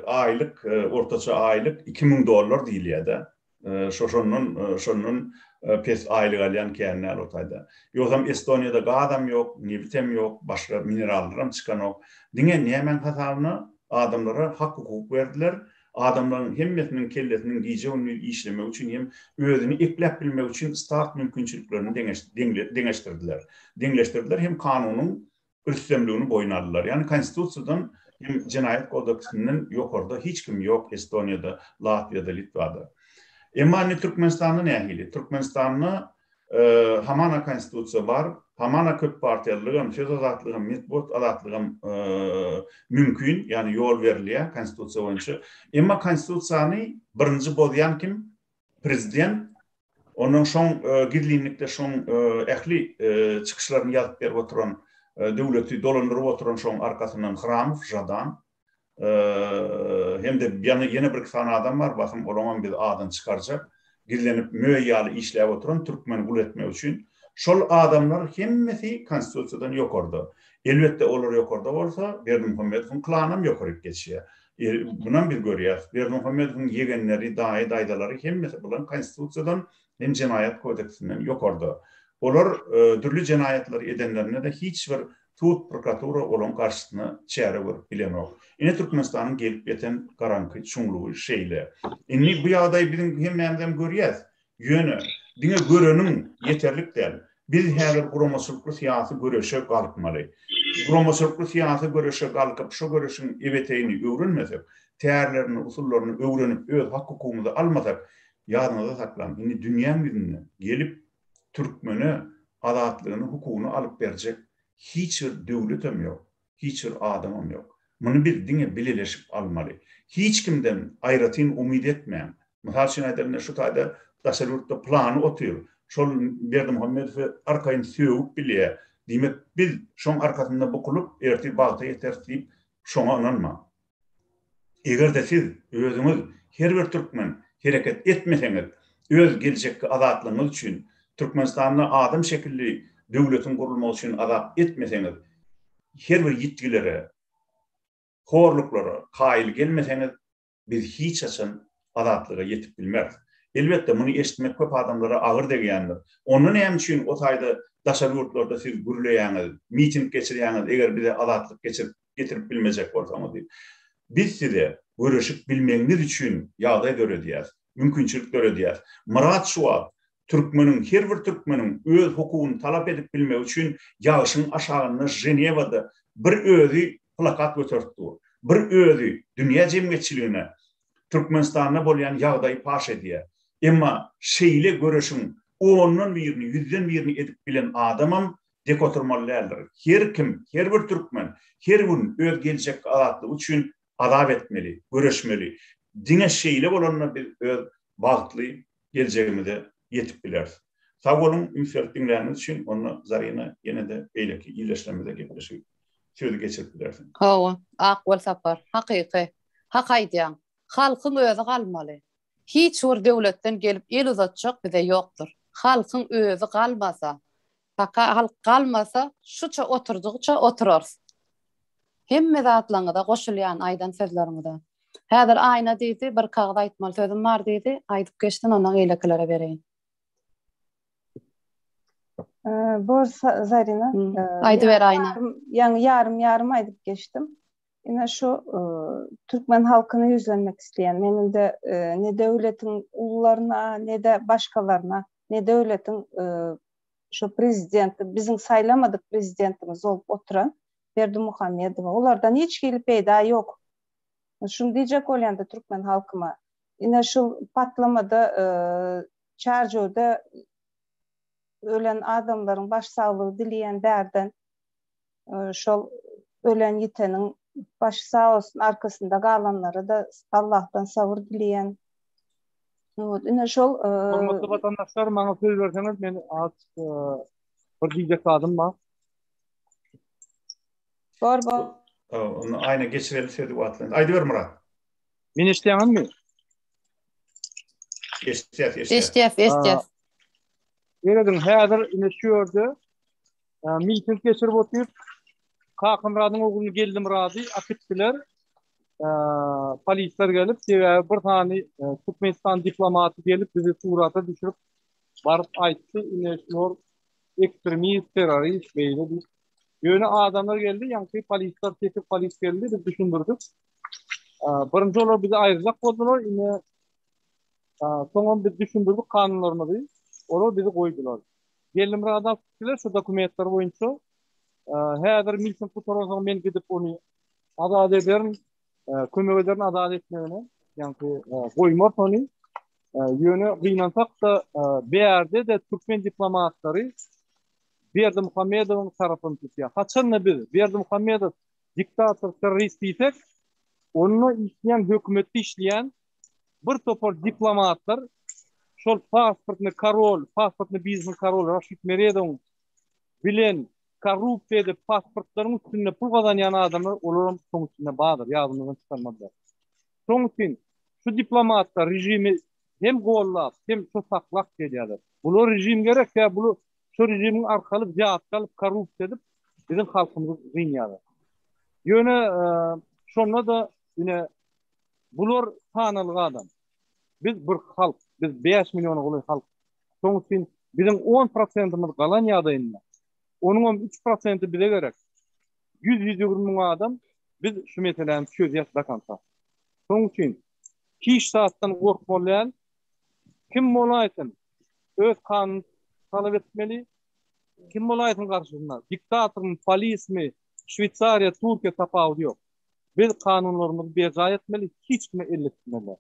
aýlyk, ortaça aýlyk 2000 dollar diýilýär-de. Şo şondan şondan pes aýlyk alýan kän däl o taýda. Ýogsam Estoniýada gazam ýok, nebitem ýok, başga minerallaram çykanok. Diňe nämäň hasabyna adamlara hak-hukuk berdiler. Adamlaryň hemmesiniň kellesiniň gije-gündiz işlemegi üçin hem özüni ekläp bilmegi üçin start mümkinçiliklerini deňeşdirdiler. Deňleşdirdiler hem kanunyň rüstemligini boýun aldylar. Ýagny konstitusiýadan hem jenaýat kodeksinden ýokarda hiç kim ýok Estoniýada, Latwiýada, Litwada. Emma indi Türkmenistanda nähili? Türkmenistanda hamana konstitusiýa bar, hamana köp partiýalylygam, söz azatlygam, metbugat azatlygam mümkin, ýagny ýol berilýär konstitusiýa boýunça. Emma konstitusiýany birinji bozýan kim? Prezident. Ondan şoň gizlinlikde şoň ähli çykyşlaryny ýazyp berip oturan, döwleti dolandyryp oturan şoň arkasyndan Hramow, Žadan hem-de ýene birki sany adam bar, basym olaňam biz adyny çykarjak, gizlenip möý ýaly işläp oturan türkmeni gul etmek üçin. Şol adamlar hemmesi konstitusiýadan ýokarda. Elbetde olar ýokarda bolsa, Berdimuhamedowyň klanam ýokaryk geçýär. Munam biz görýäris. Berdimuhamedowyň ýegenleri, daýy, daýzalary hemmesi bulan konstitusiýadan hem jenaýat kodeksinden ýokarda. Olar dürli jenaýatlary edenlerinde-de hiç bir sud, prokuratura olaň garşysyna çäre görüp bilenok. Ine Türkmenistanyň gelip ýeten garaňky çuňlugy şeýle. Indi bu ýagdaýy biziň hemmämizem görýäs. Ýöne, diňe göreniň ýeterlik däl. Biz häzir guramaçylykly syýasy göreşe galkmaly. Guramaçylykly syýasy göreşe galkyp, şo göreşiň ebeteýini öwrenmesek, tärlerini, usullaryny öwrenip, öz hak-hukugymyzy almasak, ýadyňyzda saklaň, indi dünýäň ýüzünde gelip türkmene azatlygyny, hukugyny alyp berjek hiç bir döwletem ýok. Hiç bir adamam ýok. Muny biz diňe bileleşip almaly. Hiç kimden aýratyn umyt etmäň. Mysal üçin aýdalynda şu taýda daşary ýurtda plany otyr. Şol Berdimuhamedowy arkaýyn sögüp bilýär. Diýmek biz şoň arkasynda bukulyp ertir bagta ýeteris diýip şoňa ynanmaň. Eger-de siz özüňiz her bir türkmen hereket etmeseňiz, öz geljekki azatlygyňyz üçin, Türkmenistanda adam şekilli. döwletiň gurulmagy üçin azap etmeseňiz, her bir ýitgilere, horluklara kaýyl gelmeseňiz, biz hiç haçan azatlyga ýetip bilmeris. Elbetde, muny eşitmek köp adamlara agyr degýändir. Onda näme üçin o taýda daşary ýurtlarda siz gürleýäňiz, miting geçirýäňiz, eger bize azatlyk geçirip getirip bilmejek bolsaňyz diýip. Biz size göreşip bilmegiňiz üçin ýagdaý döredýäs, mümkinçilik döredýäs. Myrat şu wagt türkmeniň, her bir türkmeniň öz hukugyny talap edip bilmegi üçin ýagşyň aşagynda Ženewada bir özi plakat göterip dur. Bir özi dünýä jemgyýetçiligine Türkmenistanda bolýan ýagdaýy paş edýär. Emma şeýle göreşiň ondan birini, ýüzden birini edip bilen adamam dek oturmaly däldir. Her kim, her bir türkmen her gün öz geljekki azatlygy üçin azap etmeli, göreşmeli. Diňe şeýle bolanda biz öz bagtly geljegimize ýetip bileris. Sag boluň üns berip diňläniňiz üçin, onda Zarina ýene-de beýleki ildeşlerimize gepleşigi sözi geçirip bilersiň. Hawa, Ak Welsapar, hakyky, hak aýdýaň. Halkyň özi galmaly. Hiç bir döwletden gelip el uzatjak bize ýokdur. Halkyň özi galmasa, Paka halk galmasa şuça oturdygyça oturarys. Hemme zatlaňyza goşulýan aýdan sözleriňize. Häzir Aýna diýdi bir kagyz aýtmaly sözüm bar diýdi aýdyp geçsin ondan eýlekilere bereýin. Bor Zarina. Aýdyber Aýna. Ýaňy ýarym ýarym aýdyp geçdim. Ine şu türkmen halkyna ýüzlenmek isleýän. Men indi ne döwletiň ulularyna, ne-de başgalaryna, ne döwletiň şu prezidenti, biziň saýlamadyk prezidentimiz bolup oturan Berdimuhamedowa. Olardan hiç hili peýda ýok. Şuny diýjek bolýan-da türkmen halkyma. Ine şu patlamada Çärjewde ölen adamlaryň baş saglygy dileýän bärden. Şol ölen ýiteniň başy sag bolsun, arkasynda galanlara-da Allahdan sabyr dileýän. Evet, ine şol Hormatly watandaşlar, maňa söz berseňiz, men az bir diýjek zadym bar. Bor, bor. Onda aýna geçireli sözi wagtlaýyn. Aýdyber Myrat. Meni eşidýäňizmi? Eşidýäs, eşidýäs. Eşidýäs, eşidýäs. Serediň, häzir ine şu ýerde miting geçirip otyr. Kakamyradyň ogluny Geldimyrady akitdiler. Polisler gelip, sebäbi bir sany Türkmenistan diplomaty gelip bizi surata düşürip baryp aýtdy, ine şular ekstremist, terrorist beýle diýip. Ýöne adamlar geldi, ýaňky polisler, sekiz polis geldi, biz düşündirdik. Birinji olar bizi aýyrjak boldular, ine soňam biz düşündirdik kanunlarymyzy, olar bizi goýdular. Geldimyrady alyp gitdiler şu dokumentler boýunça. Häzir miting gutaransoň men gidip ony azat ederin, kömek ederin azat etmegine. Ýaňky goýmaz ony. Ýöne gynansak-da bärde-de türkmen diplomatlary Berdimuhamedowyň tarapyny tutýar. Haçanda biz Berdimuhamedow diktator, terrorist diýsek, onda işleýän hökümetde işleýän bir topar diplomatlar şol pasportny korol, pasportny biznes korol Raşid Meredowyň bilen korrupsiýa edip pasportlaryň üstünde pul gazanýan adamlar olaram şoň içinde bardyr, ýadymyzdan çykarmadylar. Şoň üçin şu diplomatlar režimi hem gollap, hem şo saklap gelýärler. Bular režim gerek ýa bular şo režimiň arkaly wzýatka alyp korrupsiýa edip biziň halkymyzy gynýarlar. Ýöne şonda-da ine Bular sanalyk adam. Biz bir halk, biz 5 milliona golaý halk. Şonuň üçin biziň 10 prosentimiz galan ýagdaýynda, onuň hem 3 prosenti bize gerek. 100-120 müň adam biz şu meseläni çözýäs do konca. Şonuň üçin hiç zatdan gorkmaly däl. Kim bolaýsyn, öz kanuny talap etmeli. Kim bolaýsyn garşysynda, diktatormy, polismi, Şweýsariýa, Türkiýe tapawudy ýok. Biz kanunlarymyzy berjaý etmeli, hiç kime elletmeli däl.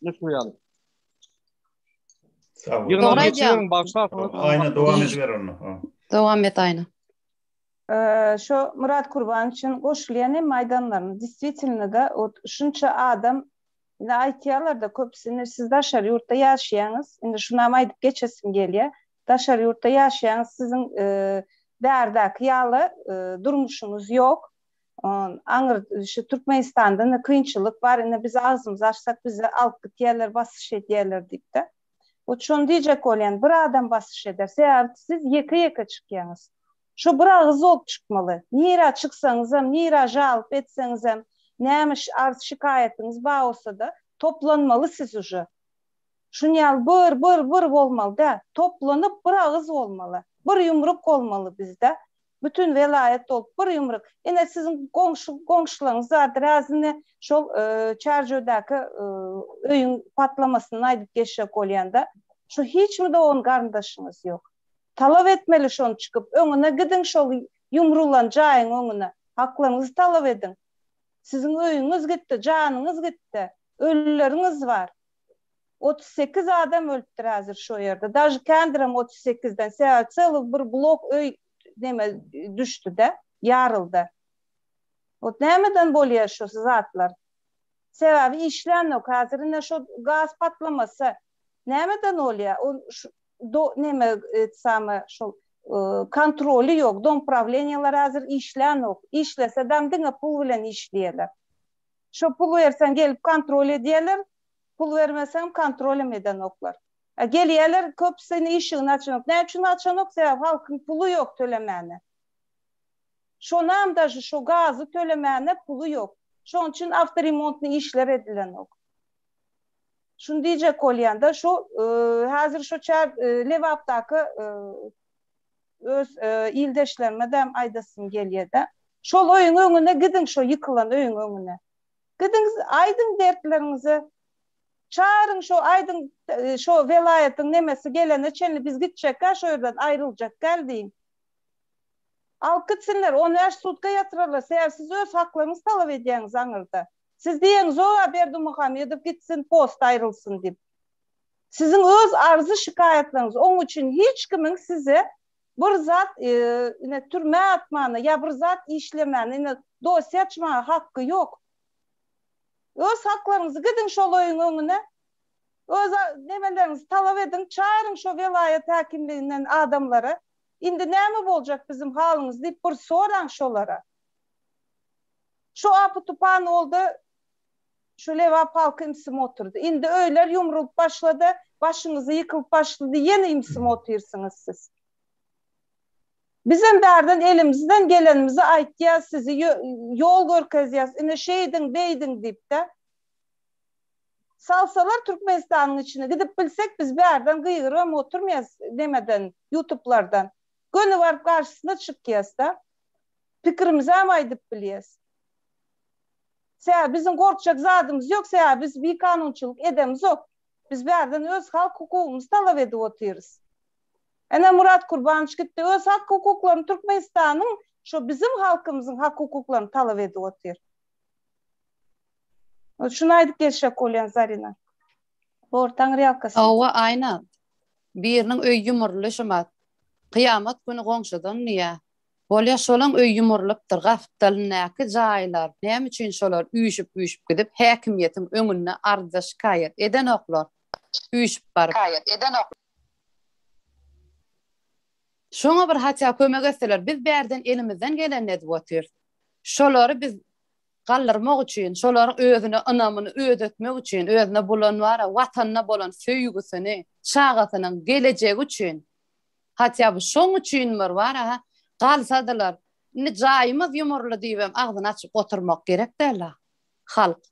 Ine şu ýaly. Sag bol. Ýygnagy geçiberiň, bagyşlarsyňyz. Aýna dowam ediber onda. Dowam et Aýna. Şo Myrat Kurbanowiçiň goşulýan hem aýdanlaryna destvitelno-da ot şunça adam indi aýtýarlar-da köpüsi indi siz daşary ýurtda ýaşaýaňyz indi şunam aýdyp geçesim gelýär daşary ýurtda ýaşaýaňyz siziň bärdäki ýaly durmuşyňyz ýok Aňyr şu Türkmenistanda indi kynçylyk bar, indi biz agzymyzy açsak bizi alyp gitýärler, basyş edýärler diýip-de. Ot şony diýjek bolýan, bir adam basyş eder. Sebäbi siz ýeke-ýeke çykýaňyz. Şo bir agyz bolup çykmaly. Nirä çyksaňyzam, nirä žalyp etseňizem, näme arz-şikaýatyňyz bar bolsa-da, toplanmaly siz uje. Şuny ýaly bir, bir, bir bolmaly däl. Toplanyp bir agyz bolmaly. Bir ýumruk bolmaly bizde. Bütin welaýat bolup bir ýumruk. Ine siziň goňşy goňşularyňyz bardyr häzir ine şol Çärjewdäki öýüň patlamasyny aýdyp geçjek bolýanda. Şu hiçmi dogan garyndaşyňyz ýok. Talap etmeli şony çykyp öňüne gidiň şol ýumrulan jaýyň öňüne. Haklaryňyzy talap ediň. Siziň öýüňiz gitdi, janyňyz gitdi. Ölüleriňiz bar. 38 adam ölüpdir häzir şo ýerde. Daže kändirem 38-den. Sebäbi çely bir blok öý neme düşdi-de, ýaryldy. Ot nämeden bolýar şu zatlar? Sebäbi işlänok. Häzir ine şo gaz patlamasy nämeden bolýar? O do neme etsame şol kontroly ýok. Dom prawleniýalar häzir işlänok. Işlesedem diňe pul bilen işleýärler. Şo pul berseň gelip kontrol edýärler, pul bermeseňem kontrolem edenoklar. A gelýärler köpüsini işigini açanok. Näme üçin açanok? Sebäbi halkyň puly ýok tölemäne. Şonam daže şo gazy tölemäne puly ýok. Şoň üçin awtoremontny işler edilenok. Şuny diýjek bolýanda şo häzir şo çär Lebapdaky öz ildeşlerime-de aýdasym gelýär-de. Şol öýüň öňüne gidiň, şo ýykylan öýüň öňüne. Gidiň, aýdyň dertleriňizi. Çagyryň şo aýdyň, şo welaýatyň nemesi gelene çenli biz gitjekkä şo ýerden aýryljak däl diýiň. Alyp gitsinler, on bäş sutka ýatyrarlar, sebäbi siz öz haklaryňyzy talap edýäňiz aňyrda. Siz diýeňizog-a Berdimuhamedow gitsin, post aýrylsyn diýip. Siziň öz arzy-şikaýatlaryňyz, oň üçin hiç kimiň size bir zat ine türmä atmana ýa bir zat işlemäne ine dosýa açmaga hakky ýok. Öz haklaryňyzy gidiň şol öýüň öňüne, öz nemeleriňizi talap ediň, çagyryň şo welaýat häkimliginden adamlary, indi näme boljak biziň halymyz diýip bir soraň şolara. Şo apy-tupan boldy, Şu Lebap halky ümsüm oturdy. Indi öýler ýumrulyp başlady, başyňyza ýykylyp başlady, ýene ümsüm otyrsyňyz siz. Bizem bärden elimizden gelenimizi aýtýas, sizi ýol görkezýäs, ine şeýdiň, beýdiň diýip-de. Salsalar Türkmenistanyň içine gidip bilsek biz bärden gygyrybam oturmaýas nemeden, ýutublardan. Göni baryp garşysyna çykýas-da. Pikirimizem aýdyp bilýäs. Sebäbi biziň gorkjak zadymyz ýok, sebäbi biz bikanunçylyk edemizok. Biz bärden öz halk hukugymyzy talap edip otyrys. Ene Murat Kurbanowiç gitdi öz hak hukuklaryny Türkmenistanyň şo biziň halkymyzyň hak hukuklaryny talap edip otyr. Şuny aýdyp geçjek bolýan Zarina. Bor, Taňryýalkasyn. Hawa Aýna. Biriniň öýi ýumuryldy şumat. Kyýamat güni goňşudan diýýä. Bolýa şolaň öýi ýumrulypdyr gapdalyndaky jaýlar näme üçin şolar üýşüp üýşüp gidip häkimiýetiň öňünde arza şikaýat edenoklar üýşüp baryp. Şoňa bir hatýa kömek etseler biz bärden elimizden gelenini edip otyrys. Şolary biz galdyrmak üçin şolaryň özüne ynamyny ödetmek üçin özüne bolan bara watanyna bolan söýgüsini çagasynyň gelejegi üçin Hatýa bu şoň üçinmir bar-a, galsadylar, indi jaýymyz ýumurly diýibem agzyny açyp oturmak gerek däl-a, halk.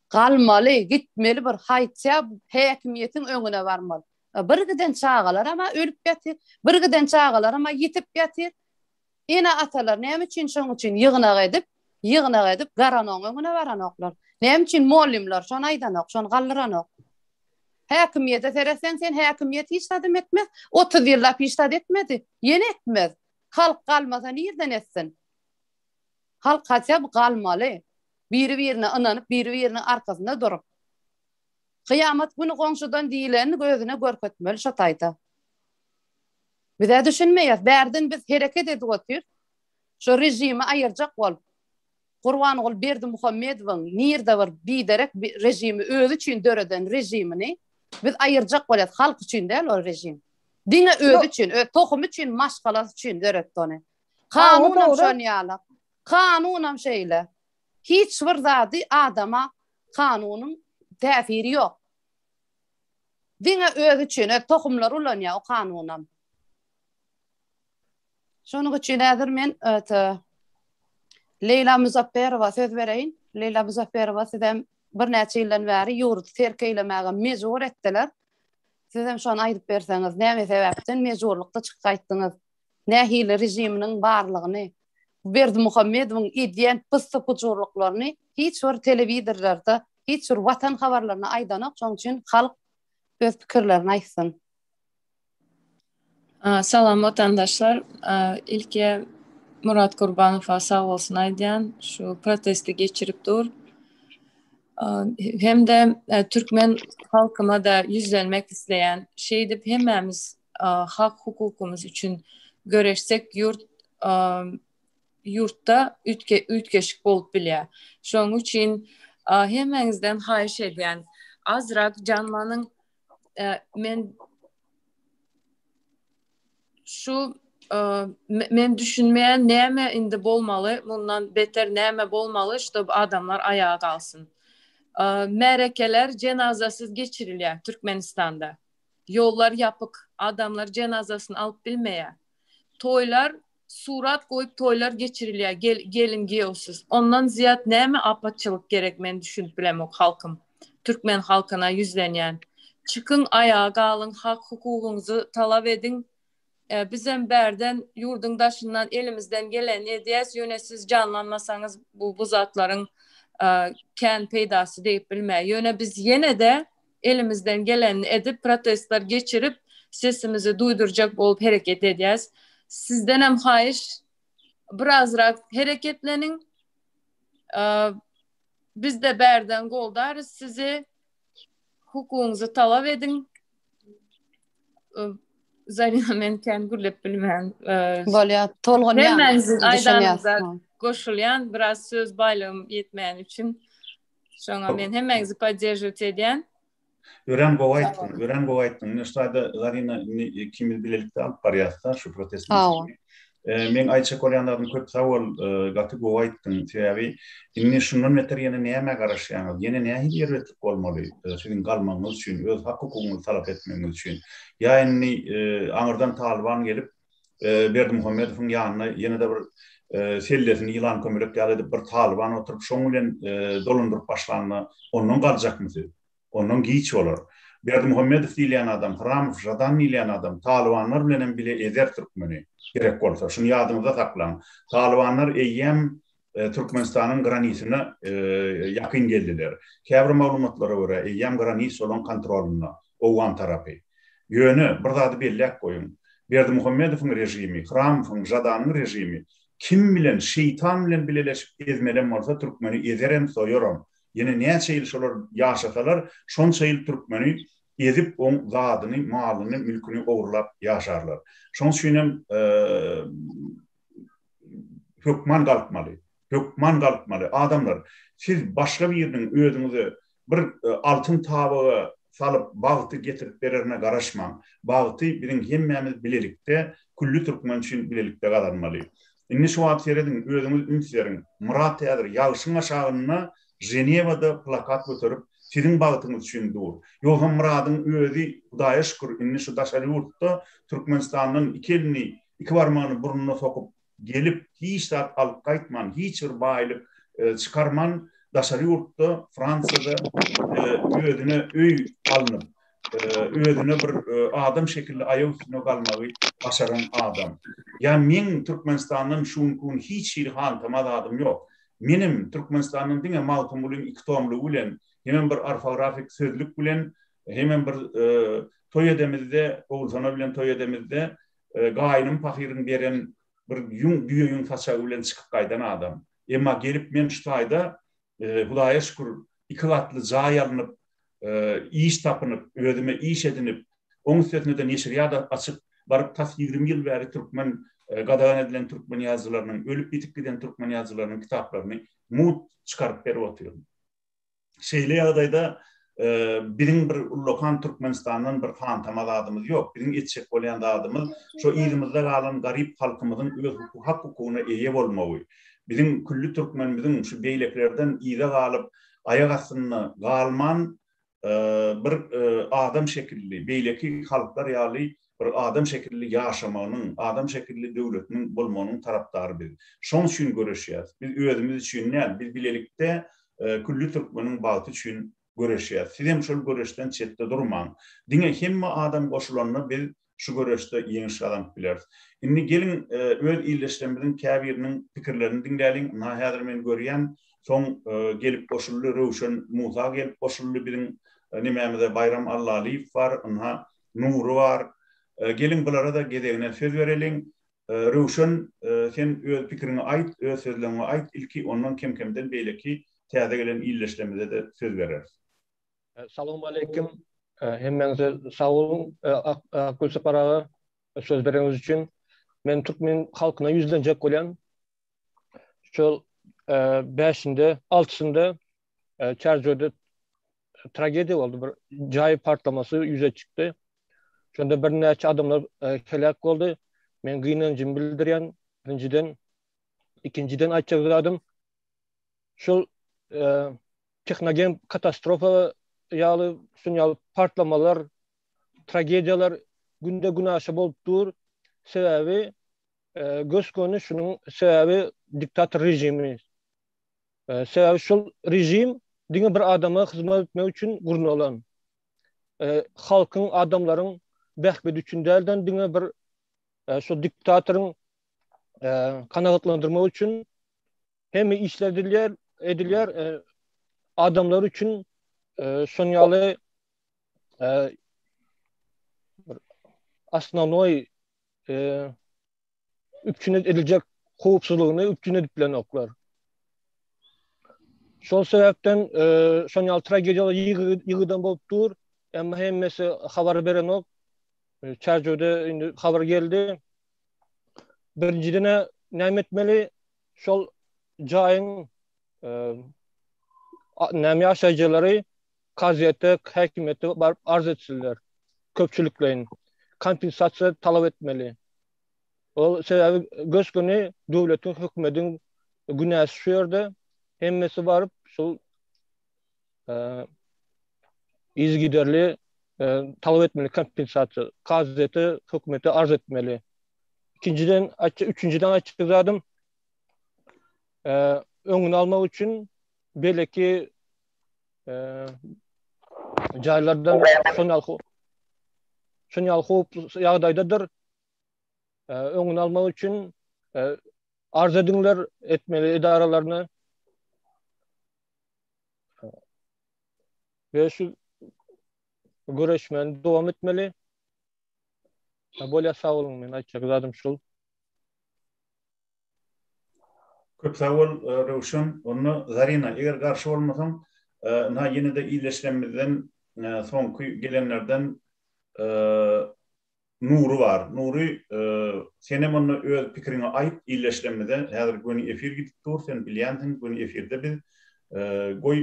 Galmaly, gitmeli bir haýtýa häkimiýetiň öňüne barmaly. Bir giden çagalaram-a ölüp ýatyr, bir giden çagalaram-a ýitip ýatyr. Ene-atalar näme üçin şoň üçin ýygnak edip, ýygnak edip garanogyň öňüne baranoklar? Näme üçin mollymlar şony aýdanok, şony galdyranok? Häkimiýete seretseň sen häkimiýet hiç zadam etmez. 30 ýyllap hiç zat etmedi. Ýene etmez. Halk galmasa nirden etsin? Halk hatya bu galmaly. Biri-birine ynanyp, biri-biriniň arkasynda durup. Kyýamat güni goňşudan diýilenini gözüne görkezmeli şo taýda. Bizä düşünmeýäs. Bärden biz hereket edip otyr. Şo režimi aýyrjak bolup. Gurbanguly Berdimuhamedowyň nirde bir biderek režimi özi üçin döreden režimini biz aýyrjak bolýas. Halk üçin däl o režim. Diňe özi üçin, öz tohumy üçin, maşgalasy üçin döretdi ony. Kanunam şon ýaly. Kanunam şeýle. Hiç bir zady adama kanunyň täsiri ýok. Diňe özi üçin, öz tohumlary ulanýar o kanunam. Şonuň üçin häzir men öte Leýla Muzapperowa söz bereýin. Leýla Muzapperowa sizem birnäçe ýyldan bäri ýurdy terk eýlemäge mejbur etdiler. Sizem şony aýdyp berseňiz, näme sebäpden mejburlykda çykyp gaýtdyňyz? Nähili režiminiň barlygyny, Berdimuhamedowyň edýän pyssy-pujurlyklaryny hiç bir telewizorlarda, hiç bir watan habarlarynda aýdanok, şonuň üçin halk öz pikirlerini aýtsyn. Salam watandaşlar. Ilki Murat Kurbanowa sag bolsun aýdýan. Şu protesti geçirip dur. Hem-de türkmen halkyna-da ýüzlenmek isleýän. Şeýdip hemmämiz hak hukukymyz üçin göreşsek ýurt ýurtda üýtgeşik bolup bilýär. Şonuň üçin hemmäňizden haýyş edýän azrak janlanyň men şu men düşünmeýän näme indi bolmaly mundan beter näme bolmaly ştob adamlar aýaga galsyn. Märekeler jenazasyz geçirilýär Türkmenistanda. Ýollar ýapyk, adamlar jenazasyny alyp bilmeýär. Toýlar surat goýup toýlar geçirilýär gelin giýewsiz. Ondan zyýat näme apatçylyk gerek men düşünip bilemok halkym. Türkmen halkyna ýüzlenýän. Çykyň aýaga galyň hak hukugyňyzy talap ediň. Bizem bärden ýurduň daşyndan elimizden gelenini edýäs ýöne siz janlanmasaňyz bu bu zatlaryň kän peýdasy degip bilmeýär. Ýöne biz ýene-de elimizden gelenini edip protestler geçirip sesimizi duýdurjak bolup hereket edýäs. Sizdenem haýyş birazrak hereketleniň. Bizde bärden goldarys sizi. Hukugyňyzy talap ediň. Zarina men kän gürlep bilmän. Bolýar, tolgunýan. Hemmäňiziň aýdanyňyza goşulýan, biraz söz baýlygym ýetmeýäni üçin. Şoňa men hemmäňizi podderžiwat edýän. Örän gowy aýtdyň, örän gowy aýtdyň. Ine şu taýda Zarina indi ikimiz bilelikde alyp barýas-da şu protest meselesini. Meň aýtjak bolýan zadym köp sag bol, gaty gowy aýtdyň. Sebäbi indi şundan beter ýene nämä garaşýaňyz? Ýene nähili erbetlik bolmaly siziň galmagyňyz üçin, öz hak-hukugyňyzy talap etmegiňiz üçin? Ýa indi aňyrdan Talyban gelip, Berdimuhamedowyň ýanyna ýene-de bir sellesini ýylan kömelek ýaly edip bir Talyban oturyp, şoň bilen dolandyryp başlanda ondan galjakmy siz? Ondan giç bolar. Berdimuhamedow diýilýän adam, Hramow, Žadan diýilýän adam talybanlar bilenem bile ezer türkmeni, gerek bolsa. Şuny ýadyňyzda saklaň. Talybanlar eýýäm Türkmenistanyň granisyna ýakyn geldiler. Käbir maglumatlara görä, eýýäm granis olaň kontrolynda, owgan tarapy. Ýöne, bir zady belläp goýuň. Berdimuhamedowyň režimi, Hramowyň, Žadanyň režimi kim bilen, şeýtan bilen bileleşip ezmelem bolsa türkmeni ezerem, soýaram. Ýene näçe ýyl şolar ýaşasalar, şonça ýyl türkmeni ezip oň zadyny, malyny, mülküni ogurlap ýaşarlar. Şoň üçinem hökman galkmaly. Hökman galkmaly. Adamlar, siz başga biriniň özüňize bir altyn tabaga salyp bagty getirip bererine garaşmaň. Bagty biziň hemmämiz bilelikde, külli türkmen üçin bilelikde gazanmaly. Indi şu wagt serediň, özüňiz üns beriň, Myrat häzir ýagşyň aşagynda Ženewada plakat göterip, siziň bagtyňyz üçin dur. Ýogsam Myradyň özi, Hudaýa şükür, indi şu daşary ýurtda Türkmenistandan iki elini, iki barmagyny burnuna sokup gelip, hiç zat alyp gaýtman, hiç bir baýlyk çykarman, daşary ýurtda, Fransiýada özüne öý alnyp, özüne bir adam şekilli aýak üstüne galmagy başaran adam. Ýa meň Türkmenistandan şu günki gün hiç hili hantama zadym ýok. Menem Türkmenistandan diňe Magtymgulyň iki tomlugy bilen, hemem bir orfografik sözlük bilen, hemem bir toý edemizde, Ogulsona bilen toý edemizde gaýynym pahyryň beren bir ýüň, düýe ýüň saçagy bilen çykyp gaýdan adam. Emma gelip men şu taýda Hudaýa şükür, iki gatly jaý alnyp, iş tapynyp, özüme iş edinip, oň üstesine-de neşirýat açyp, baryp tas 20 ýyl bäri türkmen, gadagan edilen türkmen ýazyjylarynyň, ölüp-ýitip giden türkmen ýazyjylarynyň kitaplaryny mugt çykaryp berip otyryn. Şeýle ýagdaýda biziň bir ullakan Türkmenistandan bir hantama zadymyz ýok. Biziň etjek bolýan zadymyz şo yzymyzda galan garyp halkymyzyň öz hak-hukugyna eýe bolmagy. Biziň külli türkmenimiziň şu beýlekilerden yza galyp, aýak astynda galman, bir adam şekilli, beýleki halklar ýaly bir adam şekilli ýaşamagynyň, adam şekilli döwletiniň bolmagynyň tarapdary biz. Şoň üçin göreşýäs. Biz özümiz üçin däl, biz bilelikde külli türkmeniň bagty üçin göreşýäs. Sizem şol göreşden çetde durmaň. Diňe hemme adam goşulanda biz şu göreşde ýeňiş gazanyp bileris. Indi geliň öz ildeşlerimiziň käbiriniň pikirlerini diňläliň. Ynha häzir men görýän, soň gelip goşuldy Röwşen Musa gelip goşuldy biziň nemämize Baýram Allalyýew bar, ynha Nury bar. Geliň bulara-da gezegine söz bereliň. Röwşen sen öz pikiriňi aýt, öz sözleriňi aýt ilki ondan kem-kemden beýleki täze gelen ildeşlerimize-de söz bereris. Salowmaleýkim hemmäňize sag boluň Akgül Sapar aga söz bereniňiz üçin. Men türkmen halkyna ýüzlenjek bolýan. Şol bäşinde, altysynda Çärjewde tragediýa boldy. Bir jaý partlamasy ýüze çykdy. Şonda birnäçe adamlar heläk boldy. Men gynanjymy bildirýän birinjiden. Ikinjiden aýtjak zadym şol tehnogen katastrofa ýaly şun ýaly partlamalar, tragediýalar günde günaşa bolup dur. Sebäbi gös-göni şunuň sebäbi diktator režimi. Sebäbi şol režim diňe bir adama hyzmat etmek üçin gurnalan. Halkyň, adamlaryň bähbidi üçin dälden diňe bir şol diktatoryň kanagatlandyrmak üçin hemme işler edilýär, edilýär. Adamlar üçin şon ýaly bir osnownoý üpjün ediljek howpsuzlygyny üpjün edip bilenoklar. Şol sebäpden şon ýaly tragediýalar ýygy-ýygydan bolup dur. Emma hemmesi habar berenok. Çärjewde indi habar geldi. Birinjiden näme etmeli? Şol jaýyň näme ýaşaýjylary kazyýete, häkimiýete baryp arz etsinler. Köpçülikleýin kompensasiýa talap etmeli. Ol sebäbi gös-göni döwletiň, hökümediň günäsi şu ýerde. Hemmesi baryp şol yzygiderli talap etmeli kompensasiýa. Kazyýete, hökümete arz etmeli. Ikinjiden, üçünjiden aýtjak zadym, öňüni almak üçin beleki jaýlardan şon ýaly şon ýaly howply ýagdaýdadyr. Öňüni almak üçin arz ediňler etmeli edaralaryna. We şu göreşmäni dowam etmeli. Bolýar sag boluň men aýtjak zadym şul. Köp sag bol Röwşen. Onda Zarina eger garşy bolmasaň ynha ýene-de ildeşlerimizden soňky gelenlerden Nury bar. Nury senem onda öz pikiriňi aýt ildeşlerimize. Häzir göni efir gidip dur sen bilýänsiň göni efirde biz. Goý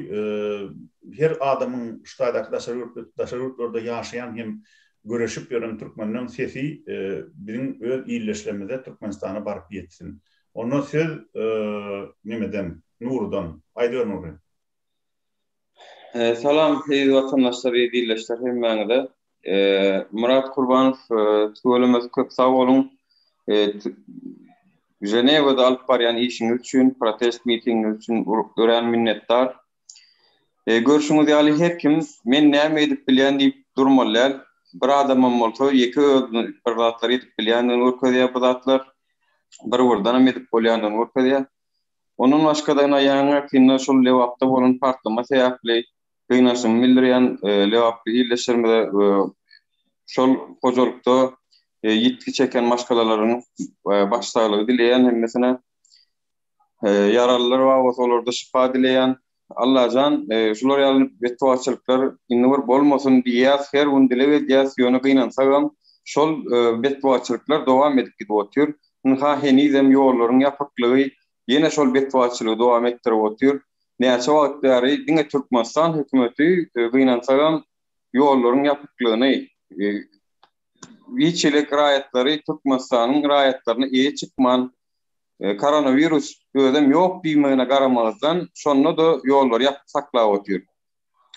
her adamyň şu taýdaky daşary ýurt daşary ýurtlarda ýaşaýan hem göreşip ýören türkmenleň sesi biziň öz ildeşlerimize Türkmenistana baryp ýetsin. Onda söz nemeden Nurudan. Aýdyber Nury. Salam eziz watandaşlar, eziz ildeşler hemmäňize. Myrat Kurbanow tüweleme köp sag boluň. Ženewada alyp barýan işiňiz üçin, protest mitingiňiz üçin örän minnetdar. Görşüňiz ýaly her kim men näme edip bilýän diýip durmaly däl. Bir adamam bolsa ýeke özüni bir zatlar edip bilýändigini görkezýär bu zatlar. Bir birdenem edip bolýandygyny görkezýär. Ondan başga-da ýaňy ýakynda şol Lebapda bolan partlama sebäpli gynanjymy bildirýän lebaply ildeşlerimize şol hojalykda ýitgi çeken maşgalalaryň başsaglygy dileýän hemmesine. Ýaralylar bar bolsa olarda şypa dileýän. Allajan şular ýaly betbagtçylyklar indi bir bolmasyn diýýäs, her gün dileg edýäs, ýöne gynansagam şol betbagtçylyklar dowam edip gidip otyr. Ynha henizem ýollaryň ýapyklygy ýene şol betbagtçylygy dowam etdirip otyr. Näçe wagt bäri diňe Türkmenistan hökümeti gynansagam ýollaryň ýapyklygyny hiç hili raýatlary Türkmenistanyň raýatlaryna eýe çykman koronawirus özem ýok diýmegine garamazdan şonda-da ýollary ýapyk saklap otyr.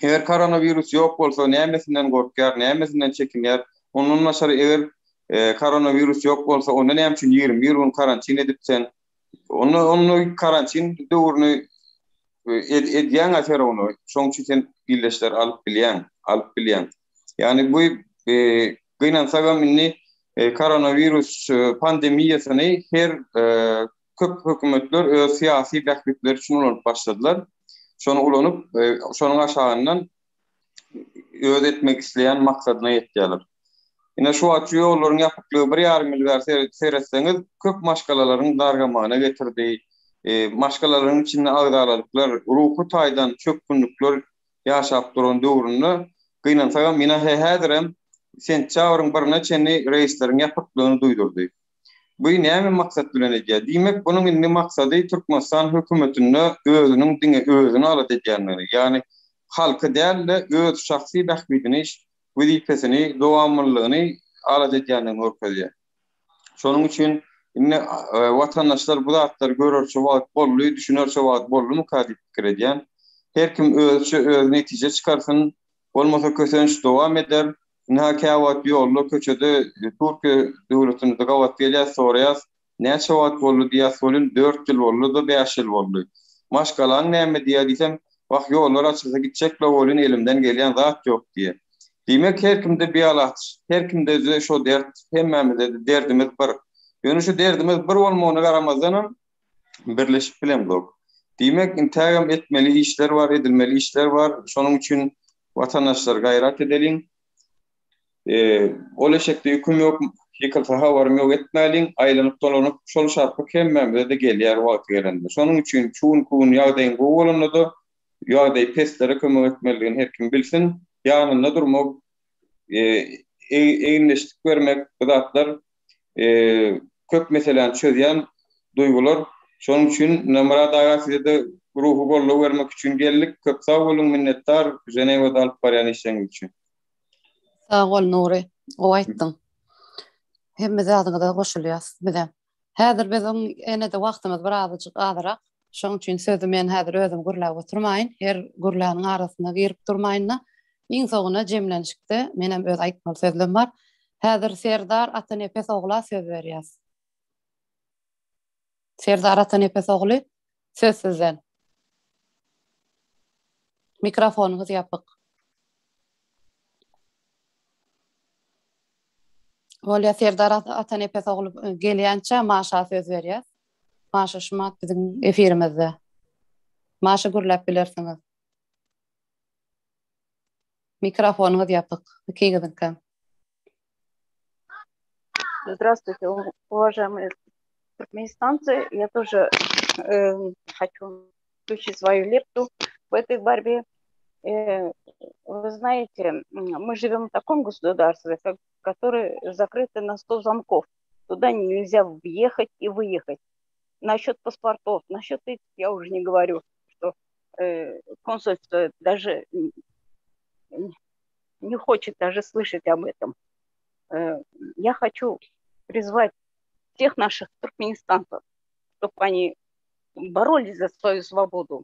Eger koronawirus ýok bolsa nämesinden gorkýar, nämesinden çekinýär? Ondan daşary eger koronawirus ýok bolsa onda näme üçin 21 gün karantin edip sen? Onda onda karantin döwrüni edýäň-ä ser ony. Şoň üçin sen illeşler alyp bilýäň, alyp bilýäň. Ýagny bu gynansagam indi koronawirus pandemiýasyny her köp hökümetler öz syýasy bähbitleri üçin ulanyp başladylar. Şony ulanyp, şonuň aşagyndan öz etmek isleýän maksadyna ýetýärler. Ine şu wagt şu ýollaryň ýapyklygy bir ýarym ýyl bäri seretseňiz, köp maşgalalaryň dargamagyna getirdi. Maşgalalaryň içinde agzalalyklar, ruhy taýdan çökgünlikler ýaşap duran döwründe gynansagam ine häzirem sentýabryň birine çenli reýsleriň ýapyklygyny duýdurdy. Bu näme maksat bilen edýär? Diýmek, bunuň indi maksady Türkmenistan hökümetinde özüniň diňe özüni alada edýändigini, ýagny halky däl-de öz şahsy bähbidini, wezipesini, dowamlylygyny alada edýändigini görkezýär. Şonuň üçin indi watandaşlar bu zatlary görerçe wagt boldy, düşünerçe wagt boldumyka diýip pikir edýän. Her kim özüçe öz netije çykarsyn, bolmasa kösenç dowam eder. Ynha käwagt ýolda, köçede Türkiýe döwletinde gabat gelýäs, soraýas, näçe wagt boldy diýýäs welin, dört ýyl boldy-da, bäş ýyl boldy. Maşgalaň näme diýýär diýsem, wah ýollar açylsa gitjek-le welin elimden gelýän zat ýok diýýär. Diýmek her kimde bialaç, her kimde-de şo dert, hemmämizde-de derdimiz bir. Ýöne şu derdimiz bir bolmagyna garamazdanam birleşip bilemzok. Diýmek intägem etmeli işler bar, edilmeli işler bar. Şonuň üçin Watandaşlar gaýrat edeliň. Ol eşekde ýüküm ýok, ýykylsa habarym ýok etmäliň, aýlanyp dolanyp şol şarpyk hemmämize-de gelýär wagty gelende. Şonuň üçin şu günki gün ýagdaýyň gowy bolanda-da ýagdaýy peslere kömek etmelidigini her kim bilsin. Ýanynda durmak, egindeşlik bermek bu zatlar köp meseläni çözýän duýgular. Şonuň üçin Myrat aga size-de ruhy goldaw bermek üçin geldik. Köp sag boluň, minnetdar Ženewada alyp barýan işleriňiz üçin. Sag bol Nury, gowy aýtdyň. Hemme zadyňyza goşulýas bizem. Häzir biziň ene-de wagtymyz birazajyk azyrak. Şoň üçin sözi men häzir özüm gürläp oturmaýyn, her gürläniň arasyna girip durmaýyn-da. Iň soňuna jemlenişikde menem öz aýtmaly sözlem bar. Häzir Serdar Atanepes ogla söz berýäs. Serdar Atanepes ogly, söz sizden. Mikrofonyňyz ýapyk. Bolýa Serdar Atanepes ogly gelýänçä Maşa söz berýäs. Maşa şumat biziň efirimizde. Maşa gürläp bilersiňiz. Mikrofonyňyz ýapyk, ikiňiziňkem. Здравствуйте, уважаемые туркменистанцы. Я тоже э, хочу включить свою лепту в этой борьбе. Э, вы знаете, мы живем в таком государстве, которое закрыто на 100 замков. Туда нельзя въехать и выехать. Насчет паспортов, насчет этих я уже не говорю, что э, консульство даже не хочет даже слышать об этом. Э, я хочу призвать всех наших туркменистанцев, чтобы они боролись за свою свободу.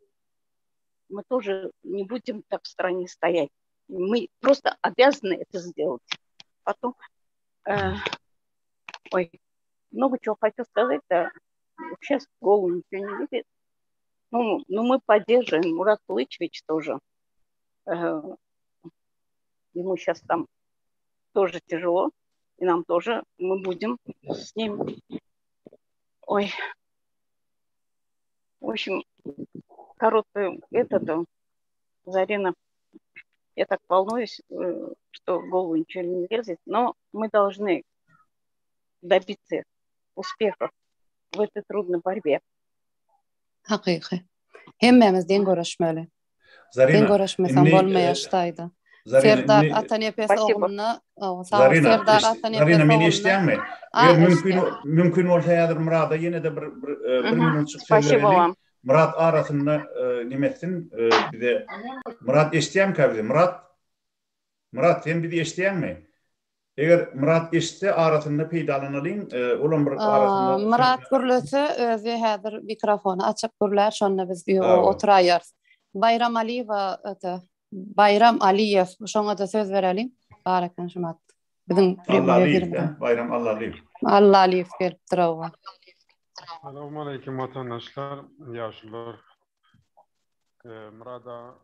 Мы тоже не будем так в стране стоять. Мы просто обязаны это сделать. Потом, э, ой, много чего хочу сказать, да, сейчас в голову ничего не лезет. Ну, ну, мы поддерживаем Мурат Кулычевич тоже. Э, ему сейчас там тоже тяжело, и нам тоже, мы будем с ним. Ой, в общем, короткую этот, Зарина, я так волнуюсь, э, что в голову ничего не лезет, но мы должны добиться успехов в этой трудной борьбе. Hakyky. Hemmämiz deň göreşmeli. Zarina, Deň göreşmeseň indi, bolmaýar e, şu taýda. Zarina, Serdar indi Atanepes Spasibo. ogluna, o, sag bol, Zarina, Serdar eş- Atanepes Zarina meni ogluna. eşitýäňmi? A, Eger mümkin eşitýän. mümkin bolsa häzir Myrada ýene-de bir bir, e, bir Мгм. minutjyk söz Спасибо bereli. вам. Myrat arasynda e, neme etsin e, bize. Myrat eşitýäňkä bizi? Myrat Myrat sen bizi eşitýäňmi? Eger Myrat eşitse arasynda peýdalanalyň, olam bir arasynda. Myrat gürlese özi häzir mikrofony açyp gürlär şonda biz oturaýarys. Baýram Aliýewa öte. Baýram Aliýew, şoňa-da söz bereliň. Bar eken şumat. Biziň Allalyýew, Baýram Allalyýew. Allalyýew gelipdir owa. Salowmaleýkim watandaşlar, ýaşulular. Murada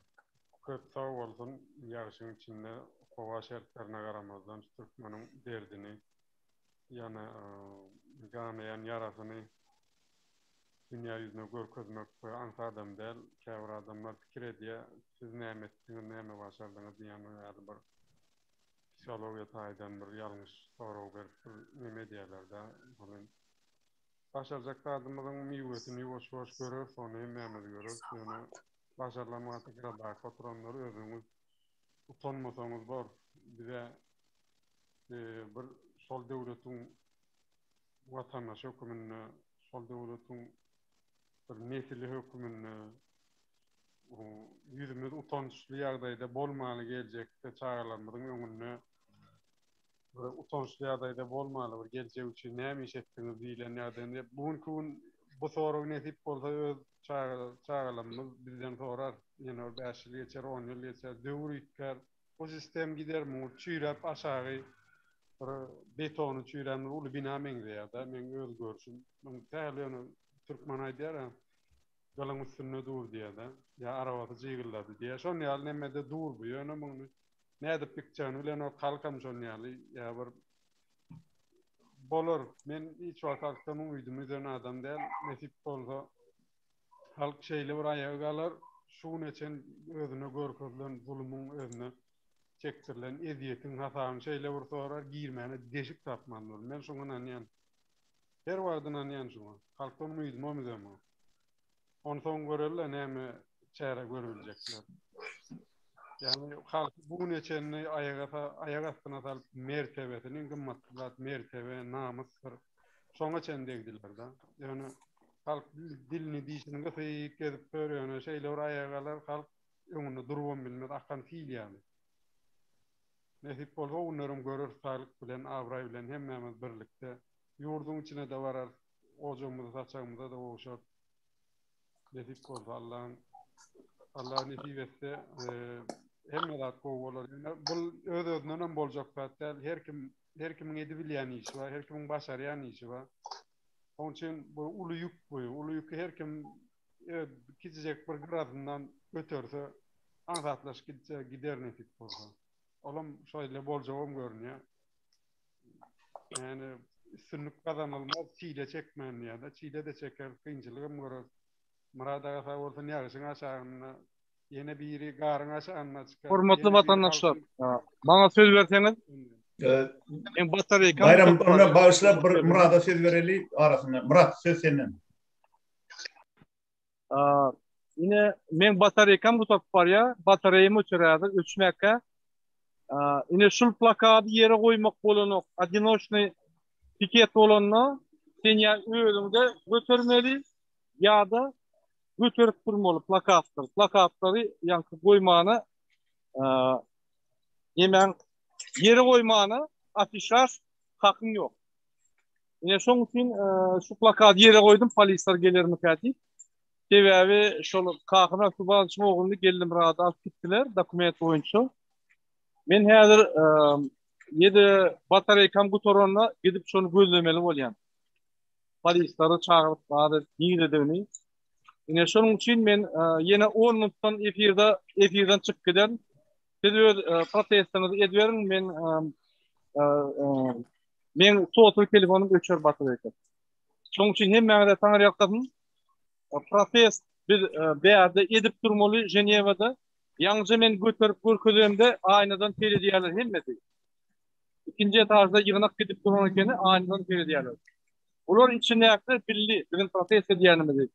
köp sag bolsun, ýagşyň içinde howa şertlerine garamazdan şu türkmeniň derdini, ýane ganaýan ýarasyny dünýä ýüzüne görkezmek bir aňsadam däl. Käbir adamlar pikir edýär, siz näme etdiňiz, näme başardyňyz diýen ýaly bir psihologiýa taýdan bir ýalňyş sorag berip bir neme edýärler-de. Ony başarjak zadymyzyň miwesini ýuwaş-ýuwaş göreris, ony hemmämiz göreris. Ýöne başarylan wagty gyradaky oturanlar özüňiz utanmasaňyz bor. Bize bir şol döwletiň watandaşy höküminde, şol döwletiň bir nesili höküminde ýüzümiz utançly ýagdaýda bolmaly geljekde çagalarymyzyň öňünde bir utançly ýagdaýda bolmaly bir geljek üçin näme iş etdiňiz diýlen ýagdaýda bu günki gün bu sorag nesip bolsa öz çagalarymyz bizden sorar ýene bir 5 ýyl geçer 10 ýyl geçer döwür üýtgär Bu sistem gider muň çüýräp aşagy bir betony çüýrän bir uly bina meňzeýär-de, meň öz görşüm. Muň sähel ýöne türkmen aýdýar-a, gylyň üstünde dur diýýär-de, ýa arabasy jygyldady diýýär. Şon ýaly nemede dur bu, ýöne muny nädip ýykjagyny bilenok, halkam şon ýaly, ýa bir bolar. Men hiç wagt halkdan umydymy üzen adam däl, nesip bolsa Halk şeýle bir aýaga galar, şu güne çen özüne görkezilen zulumyň, özüne çekdirilen ezýetiň hasabyny şeýle bir sorar, girmäne deşik tapman durur. Men şuňa ynanýan. Her wagt ynanýan şuňa. Halkdan umydymam üzemok. Onsoň göreli-le näme çäre görübiljekler. Ýagny halky bu güne çenli aýaga aýak astyna salyp mertebesini iň gymmatly zat mertebe, namysdyr. Şoňa çenli degdiler-de. Ýöne halk dilini dişini gysyp gezip ýör ýöne şeýle bir aýaga galar halk öňünde durubam bilmez akan sil ýaly. Nesip bolsa o günlerem göreris saglyk bilen abraý bilen hemmämiz birlikde. Ýurduň içine-de bararys, ojagymyza saçagymyza-da gowşarys. Nesip bolsa Allaň Allah nesip etse hemme zat gowy bolar. Ýöne bul öz özünden hem boljak zat däl. Her kim her kimiň edibilýän işi bar, her kimiň başarýan işi bar. Onuň üçin bu uly ýük bu. Uly ýüki her kim öz kiçijek bir gyrasyndan göterse aňsatlaşyp gitse gider nesip bolsa. Olam şeýle boljagam görünýär. Ýani üstünlik gazanylmaz çile çekmän diýýär-de. Çile-de çeker, kynçylygam görer. Myrat aga sag bolsun ýagyşyň aşagynda, ýene biri garyň aşagynda çykar. Hormatly watandaşlar, maňa söz berseňiz. Men batareýkam Baýram, onda bagyşla bir Myrada söz bereli arasynda. Myrat, söz senden. Ine, meň batareýkam gutaryp barýar. Batareýam öçer häzir, öçmäkä. Ine, şul plakady ýere goýmak bolanok. Odinoçnyý piket bolanda, sen ýa özüňde götermeli, ýa-da göterip durmaly plakatlar. Plakatlary ýaňky goýmana, nemäň ýere goýmana afişaž hakyň ýok. Ine şoň üçin şu plakady ýere goýdum, polisler gelermikä diýip. Sebäbi şol Kakyna Subalyçyň ogluny Geldimyrady alyp gitdiler dokument boýunça. Men häzir ýedi batareýkam gutaranda gidip şony gözlemeli bolýan. Polisleri çagyryp bar niredigini. Ine şonuň üçin men ýene 10 minutdan efirde efirden çykyp giderin. Siz öz protestiňizi ediberiň, men Meň sotowý telefonym öçer batareýka. Şonuň üçin hemmäňize taňryýalkasyn. Protest biz bärde edip durmaly Ženewada. Ýaňyja men göterip görkezemde aýnadan seredýärler hemmesi. Ikinji etažda ýygnak gidip duran ekeni aýnadan seredýärler. Bular içindäkiler bildi biziň protest edýänimizi.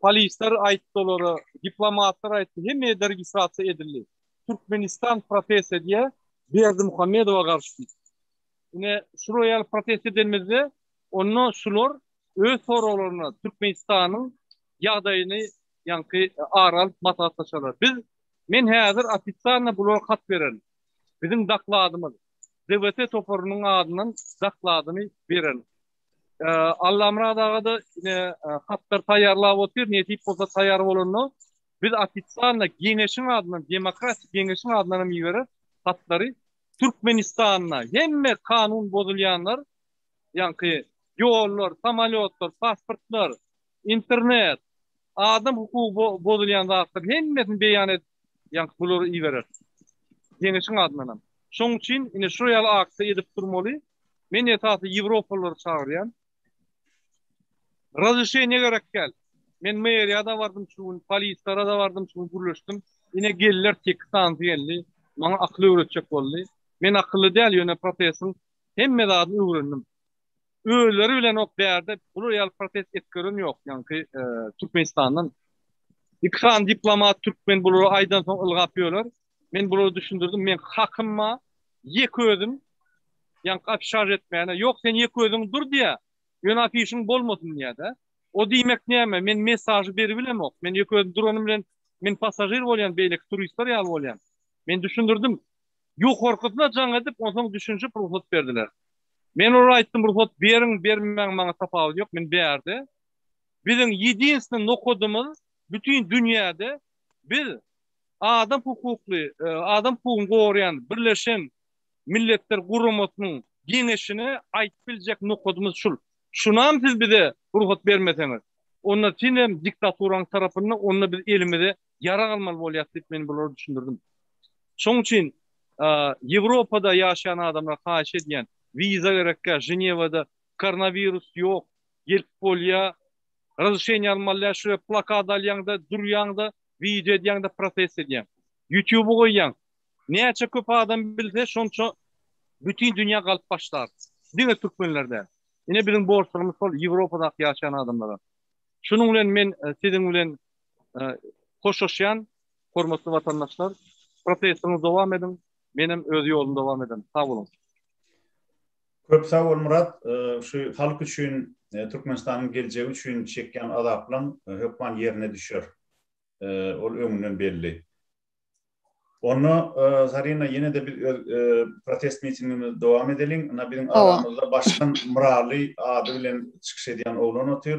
Polisler aýtdy olara, diplomatlar aýtdy, hemme ýerde registrasiýa edildi. Türkmenistan protest edýär Berdimuhamedowa garşy diýip. Ine şular ýaly protest edenimizde onda şular öz soraglaryna Türkmenistanyň ýagdaýyny ýaňky ara alyp maslahatlaşarlar. Biz men häzir ofitsialno bulara hat bererin. Biziň dokladymyz DWT toparynyň adyndan dokladyny bererin. Allamyrat aga-da ine hatlar taýýarlap otyr, nesip bolsa taýýar bolanda. Biz ofisialno geňeşiň adyndan, demokratik geňeşiň adyndan hem ibereris hatlary. Türkmenistanda hemme kanun bozulýanlar, ýaňky ýollar, samolýotlar, pasportlar, internet, adam hukugy bozulýan zatlar hemmesini beýan edip, ýaňky bulary ibereris. Geňeşiň adyndan hem. Şoň üçin ine şu ýaly aksiýa edip durmaly. Men esasy ýewropalylary çagyrýan. Razrešeniýe gerek däl. Men meriýa-da bardym şu gün, polislere-de bardym şu gün gürleşdim. Ine geldiler sekiz sanysy geldi. Maňa akyl öwretjek boldy. Men akylly däl ýöne protestiň hemme zadyny öwrendim. Özleri bilenok bärde bular ýaly protest et gören ýok ýaňky Türkmenistandan. Iki sany diplomat türkmen bulara aýdansoň ylgap ýöler. Men bulara düşündirdim meň hakym bar ýeke özüm ýaňky afişaž etmäne. Ýok sen ýeke özüň dur diýä. Ýöne afişiň bolmasyn diýä-de. O diýmek näme? Men mesažy beribilemok. Men ýeke özüm duranym bilen men passažir bolýan beýleki turistler ýaly bolýan. Men düşündirdim. Ýokarkysyna jaň edip onsoň düşünişip rugsat berdiler. Men olara aýtdym rugsat beriň bermäň maňa tapawudy ýok men bärde. Biziň ýedinstwnyý nokadymyz bütin dünýäde biz adam hukukly adam hukugyny goraýan Birleşen Milletler Guramasynyň Geňeşine aýdyp biljek nokadymyz şul. Şunam siz bize rugsat bermeseňiz, onda siz hem diktaturaň tarapynda, onda biz elimize ýarag almaly bolýas diýip men bulara düşündirdim. Şoň üçin Ýewropada ýaşaýan adamlara haýyş edýän, wiza gerekkä, Ženewada koronawirus ýok, gelip bolýa, razrešeniýe almaly däl, şu plakada alýaňda, durýaňda, wideo edýäňde, protest edýäň. Ýutube goýýaň. Näçe köp adam bilse şonça bütin dünýä galyp başlar. Diňe türkmenler däl. Ine biziň borçlugymyz şol Ýewropadaky ýaşaýan adamlara. Şunuň bilen men siziň bilen hoşlaşýan hormatly watandaşlar. Protestiňizi dowam ediň. Menem öz ýolumy dowam ederin. Sag boluň. Köp sag bol Myrat. Şu halk üçin Türkmenistanyň geljegi üçin çekýän azaplaň hökman ýerine düşer. Ol öňünden belli. Onda Zarina ýene-de biz öz protest mitingimizi dowam edeliň. Ynha biziň aramyzda başdan Myraly ady bilen çykyş edýän oglan otyr.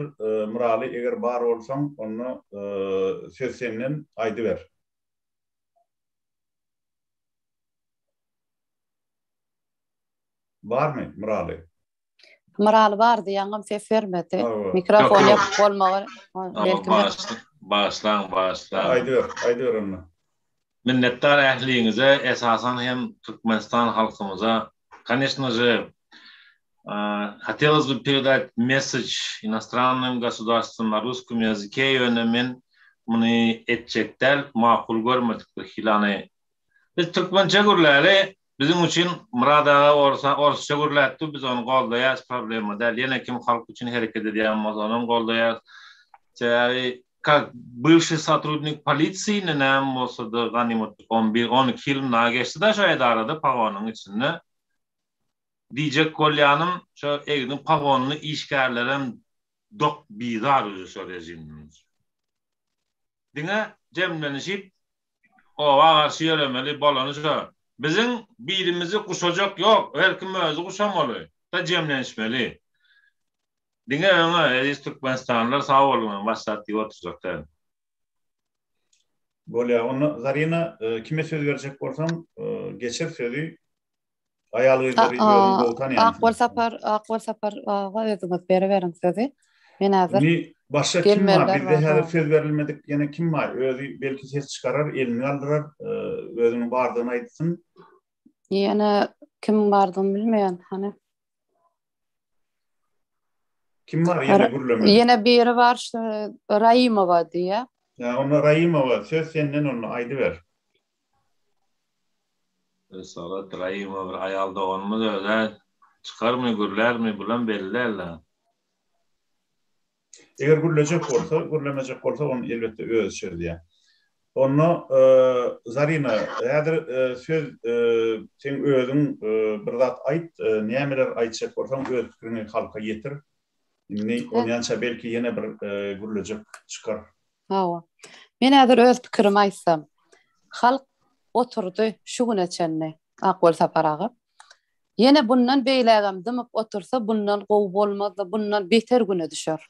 Myraly eger bar bolsaň onda söz senden aýdyber. Barmy Myraly? Myraly bardy ýaňam ses bermedi. Mikrofon ýapyk bolmagy belki. Bagyşlaň, bagyşlaň. Aýdyber, aýdyber onda. Minnetdar ähliňize, esasan hem Türkmenistan halkymyza. Конечно же, хотелось бы передать месседж иностранным государствам на русском языке, ýöne men muny etjek däl, makul görmedik bir hili hany. Biz türkmençe gürläli, Biziň üçin Myrat aga orsa orsça gürläp dur biz ony goldaýas problema däl ýene kim halk üçin hereket edýän bolsa onam goldaýas sebäbi kak bywşiý sotrudnik polisiýa indi näme bolsada ganymat on bir on iki ýyl mundan geçdida şo edarada pagonyň içinde diýjek bolýanym şo egni pagonly işgärlerem dok bizar uje şo režimden diňe jemlenişip Oba garşy ýöremeli bolany şo. Biziň bilimizi guşajak ýok, her kim özi guşamaly, da jemlenişmeli. Diňe öňe eziz Türkmenistanlylar sag boluň men başga zat diýip oturjak däl. Bolýa onda Zarina kime söz berjek bolsaň geçir sözi Aýal gyzlary özüň gowy tanýansyň. Akgül Sapar, Akgül Sapar aga özüňiz beriberiň sözi. Men häzir Indi başga kim bar? Bizde häzir söz berilmedik ýene kim bar? Özi belki ses çykarar, elini galdyrar, özüniň bardygyny aýtsyn. Ýene kimiň bardygyny bilmeýän, hany. Kim bar ýene gürlemedik? Ýene biri bar, şu Raimowa diýýär. Ýa, onda Raimowa, söz senden onda aýdyber. Risalat Raimowa bir aýal doganymyz özä çykarmy gürlärmi bulam belli däl-dä. Eger gürlejek bolsa, gürlemejek bolsa ony elbetde özi çözýär. Onda Zarina, häzir söz seň özüň bir zat aýt, nämeler aýtjak bolsaň öz pikiriňi halka ýetir. Indi onýança belki ýene bir gürlejek çykar. Hawa. Men häzir öz pikirimi aýtsam. Halk oturdy şu güne çenli, Akgül Sapar aga. Ýene bundan beýlägem dymyp otursa bundan gowy bolmaz-da, bundan beter güne düşer.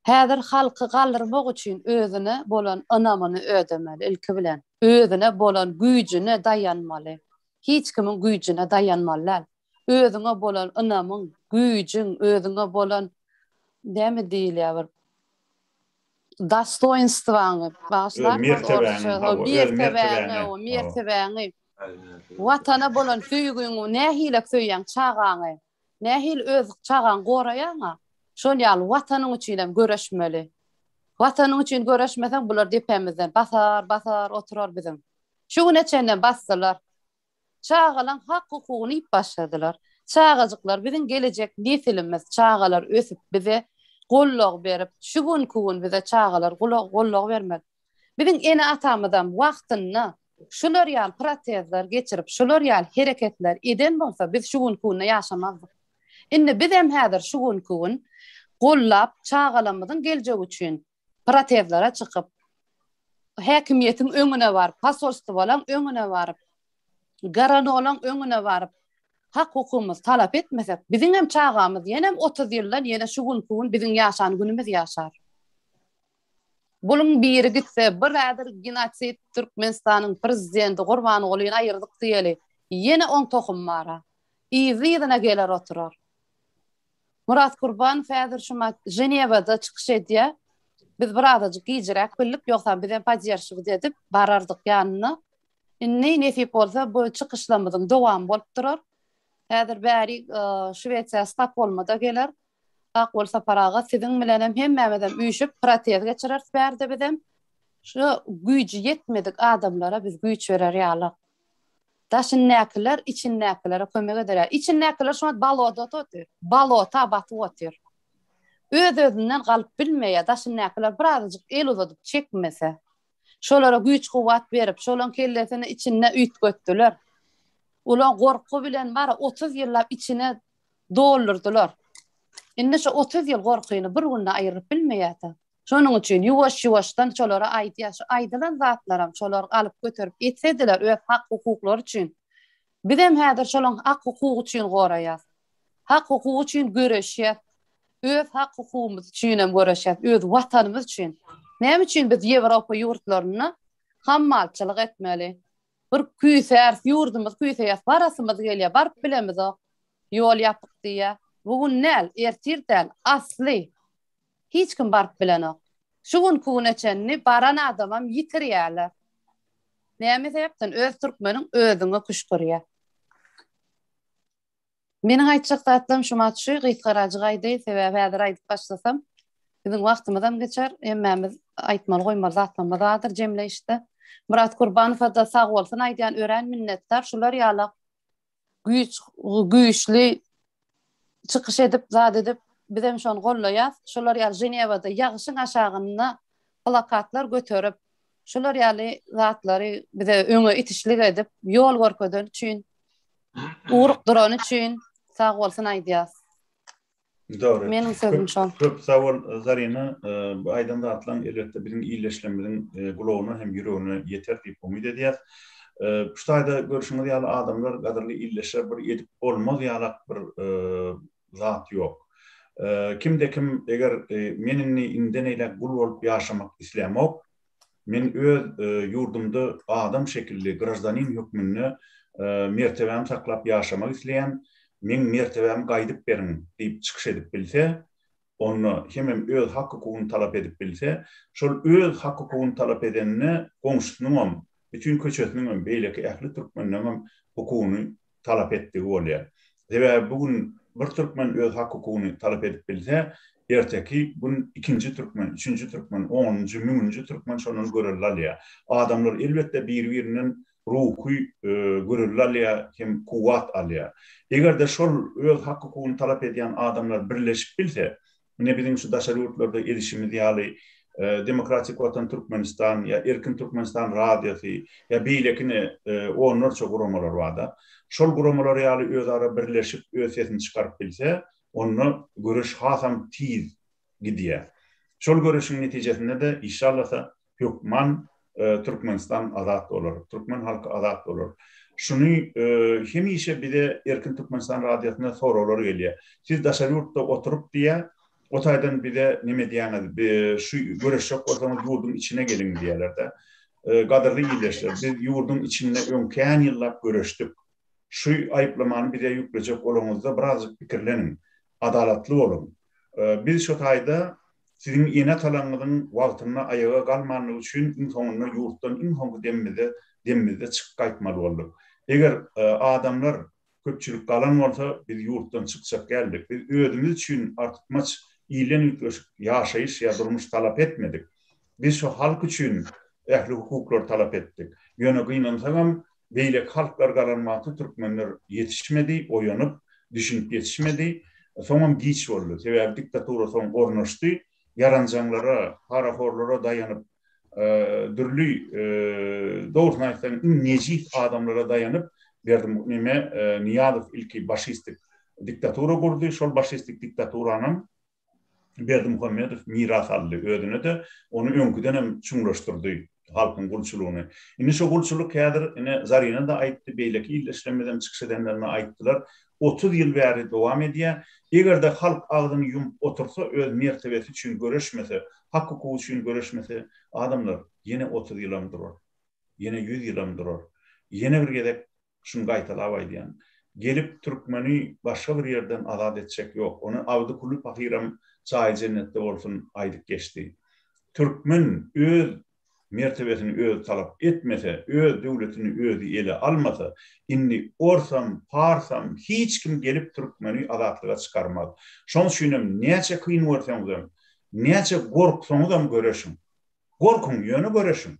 Häzir halky galdyrmak üçin özüne bolan ynamyny ödemeli ilki bilen. Özüne bolan güýjüne daýanmaly. Hiç kimiň güýjüne daýanmaly däl. Özüňe bolan ynamyň, güýjüň, özüňe bolan näme diýilýär bir dostoýnstwaňy, bagyşlarsyňyz orsça, mertebäňi, mertebäňi, Watana bolan söýgüňi nähilek söýýäň çagaňy, nähili öz çagaňy goraýaň-a, şol ýaly Watanyň üçinem göreşmeli. Watanyň üçin göreşmeseň bular depämizden basar, basar oturar biziň. Şu güne çenlem basdylar. Çagalaň hak-hukugyny iýip başladylar. Çagajyklar biziň gelejek nesilimiz, çagalar ösüp bize gollag berip, şu günki gün bize çagalar gollag bermeli. Biziň ene-atamyzam wagtynda şular ýaly protezler geçirip, şular ýaly hereketler eden bolsa biz şu günki günde ýaşamazdyk. Indi bizem häzir şu günki gün gollap çagalarymyzyň geljegi üçin protezlere çykyp, häkimiýetiň öňüne baryp, posolstwolaň öňüne baryp, garanolaň öňüne baryp, hak-hukugymyzy talap etmesek, biziňem çagamyz ýenem 30 ýyldan ýene şu günki gün biziň ýaşan günümiz ýaşar. Buluň biri gitse, bir häzir genosid Türkmenistanyň prezidenti Gurbangulyny aýyrdyk diýeli, ýene oň tohumy bar-a. Yzly-yzyna geler oturar. Murat Kurbanow häzir şumat Ženewada çykyş edýär. Biz birazajyk gijiräk bildik, ýogsam bizem podderşiwit edip barardyk ýanyna. Indi nesip bolsa bu çykyşlarymyzyň dowamy bolup durar. Häzir bäri Şwesiýa Stokgolma-da geler. Akgül Sapar aga siziň bilenem hemmämizem üýşüp protez geçireris bärde bizem. Şu güýji ýetmedik adamlara biz güýç berer ýaly. Daşyndäkiler içindäkilere kömek eder ýaly. Içindäkiler şu wagt baloda otyr. Balota batyp otyr. Öz-özünden galyp bilmeýär. Daşyndäkiler birazajyk el uzadyp çekmese. Şolara güýç-kuwwat berip, şolaň kellesini içinde üýtgetdiler. Olar gorky bilen bar 30 ýyllap içine doldurdylar. Indi şu 30 ýyl gorkyny bir günde aýryp bilmeýär-de. Şonuň üçin ýuwaş-ýuwaşdan şolara aýdýar. Şu aýdylan zatlaram şolar alyp göterip etsediler öz hak-hukuklary üçin. Bizem häzir şolaň hak-hukugy üçin goraýas. Hak-hukugy üçin göreşýäs. Öz hak-hukugymyz üçinem göreşýäs, öz watanymyz üçin. Näme üçin biz Ýewropa ýurtlarynda hammalçylyk etmeli? Bir küýsäris, ýurdumyzy küýseýäs, barasymyz gelýär, baryp bilemizok. Ýol ýapyk diýýär. Bu gün däl, ertir däl, asly Hiç kim baryp bilenok. Şu günki güne çenli baran adamam ýitirýärler. Näme sebäpden? Öz türkmeniň özüňe küşgürýär. Meniň aýtjak zatlarym şumat şu, gysgarajyk aýdaýyn, sebäbi häzir aýdyp başlasam, biziň wagtymyzam geçer, hemmämiz aýtmaly goýmaly zatlarymyz bardyr jemleýişde. Myrat Kurbanowa-da sag bolsun aýdýan, örän minnetdar şular ýalak güýç güýçli çykyş edip zat edip bizem şony gollaýas. Şolar ýaly Ženewada ýagyşyň aşagynda plakatlar göterip şular ýaly zatlary bize öňe itişlik edip ýol görkezen üçin ugrukdyrany üçin sag bolsun aýdýas. Dogry. Meniň sözüm şol. Köp sag bol Zarina. Bu aýdan zatlaň elbetde biziň ildeşlerimiziň gulagyna hem ýüregine ýeter diýip umyt edýäs. Şu taýda görşüňiz ýaly adamlar gadyrly ildeşler bir edip bolmaz ýalak bir zat ýok. Kimde kim eger men indi inden eýläk gul bolup ýaşamak islämok, Men öz ýurdumda adam şekilli, graždanin hökmünde mertebämi saklap ýaşamak isleýän, meň mertebämi gaýdyp beriň diýip çykyş edip bilse, onda hemem öz hak-hukugyny talap edip bilse, şol öz hak-hukugyny talap edenine goňşusynyňam, bütin köçesiniňem, beýleki ähli türkmenleňem hukugyny talap etdigi bolýar. Sebäbi bu gün bir türkmen öz hak-hukugyny talap edip bilse, erteki gün ikinji türkmen, üçünji türkmen, onunjy, müňünji türkmen şondan görelde alýar. Adamlar elbetde biri-birinden ruhy görelde alýar hem kuwwat alýar. Eger-de şol öz hak-hukugyny talap edýän adamlar birleşip bilse, Ine biziň şu daşary ýurtlarda edişimiz ýaly Demokratik Watan Türkmenistan ýa Erkin Türkmenistan radiosy ýa beýleki ine onlarça guramalar barda. Şol guramalar ýaly özara birleşip öz sesini çykaryp bilse, onda göreş hasam tiz gidýär. Şol göreşiň netijesinde-de işallasa hökman Türkmenistan azat bolar, türkmen halky azat bolar. Şuny hemişe bize Erkin Türkmenistan radiosynda soraglar gelýär. Siz daşary ýurtda oturyp diýýär, O taýdan bize neme edýäňiz, şu göreşjek bolsaňyz ýurduň içine geliň diýýärler-de. Gadyrly ildeşler, biz ýurduň içinde öň kän ýyllap göreşdik. Şu aýyplamany bize ýüklejek bolaňyzda birazjyk pikirleniň, adalatly boluň. Biz şo taýda siziň ene-atalaryňyzyň wagtynda aýaga galmanlygy üçin iň soňunda ýurtdan iň soňky demimizde demimizde çykyp gaýtmaly bolduk. Eger adamlar köpçülik galan bolsa biz ýurtdan çykjak däldik. Biz özümiz üçin artykmaç ilden üýtgeşik ýaşaýyş ýa durmuş talap etmedik. Biz şo halk üçin ähli hukuklary talap etdik. Ýöne gynansagam beýleki halklar galan wagty türkmenler ýetişmedi, oýanyp, düşünip ýetişmedi. Soňam giç boldy. Sebäbi diktatura soň ornaşdy. Ýaranjaňlara, parahorlara daýanyp, dürli, dogrusyny aýtsaň, iň nejis adamlara daýanyp, Berdi neme, Nyýazow ilki başistik diktatura gurdy. Şol başistik diktaturanam Berdimuhamedow miras aldy özüne-de, ony öňküdenem çuňlaşdyrdy halkyň gulçulygyny. Indi şo gulçulyk häzir, ine, Zarina-da aýtdy, beýleki ildeşlerimizem çykyş edenlerinde aýtdylar, 30 ýyl bäri dowam edýär. Eger-de halk agzyny ýumup otursa, öz mertebesi üçin göreşmese, hak-hukugy üçin göreşmese, adamlar, ýene 30 ýylam durar. Ýene ýüz ýylam durar. Ýene bir gezek Şuny gaýtalap aýdýan. Gelip türkmeni başga bir ýerden azat etjek ýok. Ony Abdy Kuly pahyram jaýy jennetde bolsun aýdyp geçdi. Türkmen öz mertebesini özi talap etmese, öz döwletini özi ele almasa, indi orsam, parsam hiç kim gelip türkmeni azatlyga çykarmaz. Şoň üçinem näçe kyn görseňizem, näçe gorksaňyzam göreşiň. Gorkuň, ýöne göreşiň.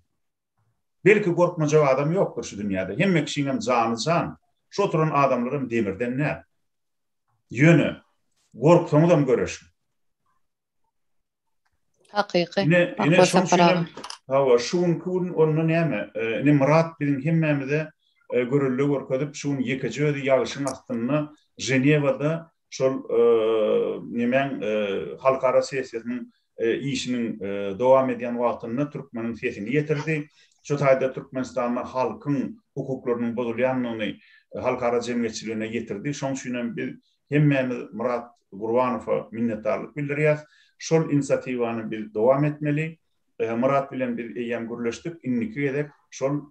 Belki gorkmajak adam ýokdur şu dünýäde. Hemme kişiňem jany jan. Şu oturan adamlaram demirden däl. Ýöne gorksaňyzam göreşiň. Hakyky. Ine, ine şoň üçinem hawa, şu günki gün onda näme? Ine Myrat biziň hemmämize görelde görkezip, şu gün ýekeje özi ýagyşyň astynda Ženewada şol nemäň halkara sessiýasynyň işiniň dowam edýän wagtynda türkmeniň sesini ýetirdi. Şu taýda Türkmenistanda halkyň hukuklarynyň bozulýandygyny halkara jemgyýetçiligine ýetirdi. Şonuň üçin hem biz hemmämiz Myrat Gurbanowa minnetdarlyk bildirýäris. Şol inisiatiwany biz dowam etmeli. Myrat bilen biz eýýäm gürleşdik. Indiki gezek şol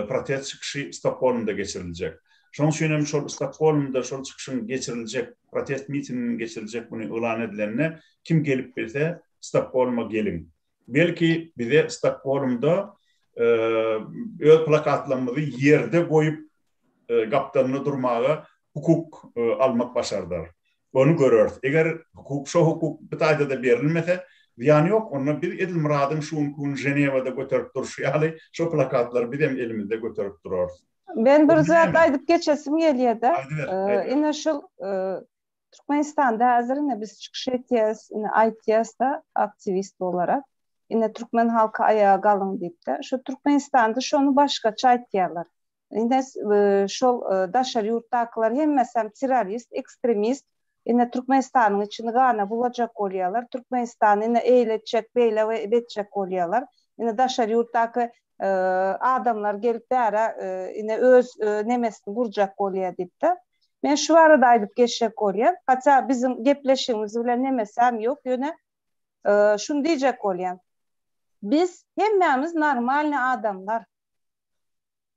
protest çykyşy Stokgolmda geçiriljek. Şonuň üçin hem şol Stokgolmda şol çykyşyň geçiriljek, protest mitinginiň geçiriljek güni yglan edilende kim gelip bilse Stokgolma geliň. Belki bize Stokgolmda öz plakatlarymyzy ýerde goýup gapdalynda durmaga hukuk almak başardar. Ony göreris. Eger hukuk, şo hukuk bu taýda-da berilmese, zyýany ýok. Onda biz edil Myradyň şu günki gün Ženewada göterip durşy ýaly, şo plakatlary bizem elimizde göterip durarys. Men bir zat aýdyp geçesim gelýär-de. Ine şul Türkmenistanda häzir ine biz çykyş etýäs, ine aýtýas-da aktiwist bolarak. Ine türkmen halky aýaga galyň diýip-de. Şu Türkmenistanda şony başgaça aýtýarlar. Ine şol daşary ýurtdakylar hemmesem terrorist, ekstremist. Ine Türkmenistanyň içini gana bulajak bolýarlar. Türkmenistany ine eýle etjek, beýle etjek bolýarlar. Ine daşary ýurtdaky adamlar gelip bäre ine öz nemesini gurjak bolýar diýip-de. Men şu barada aýdyp geçjek bolýan. Hatda biziň gepleşigimiz bilen nemesem ýok, ýöne şuny diýjek bolýan. Biz hemmämiz normalny adamlar.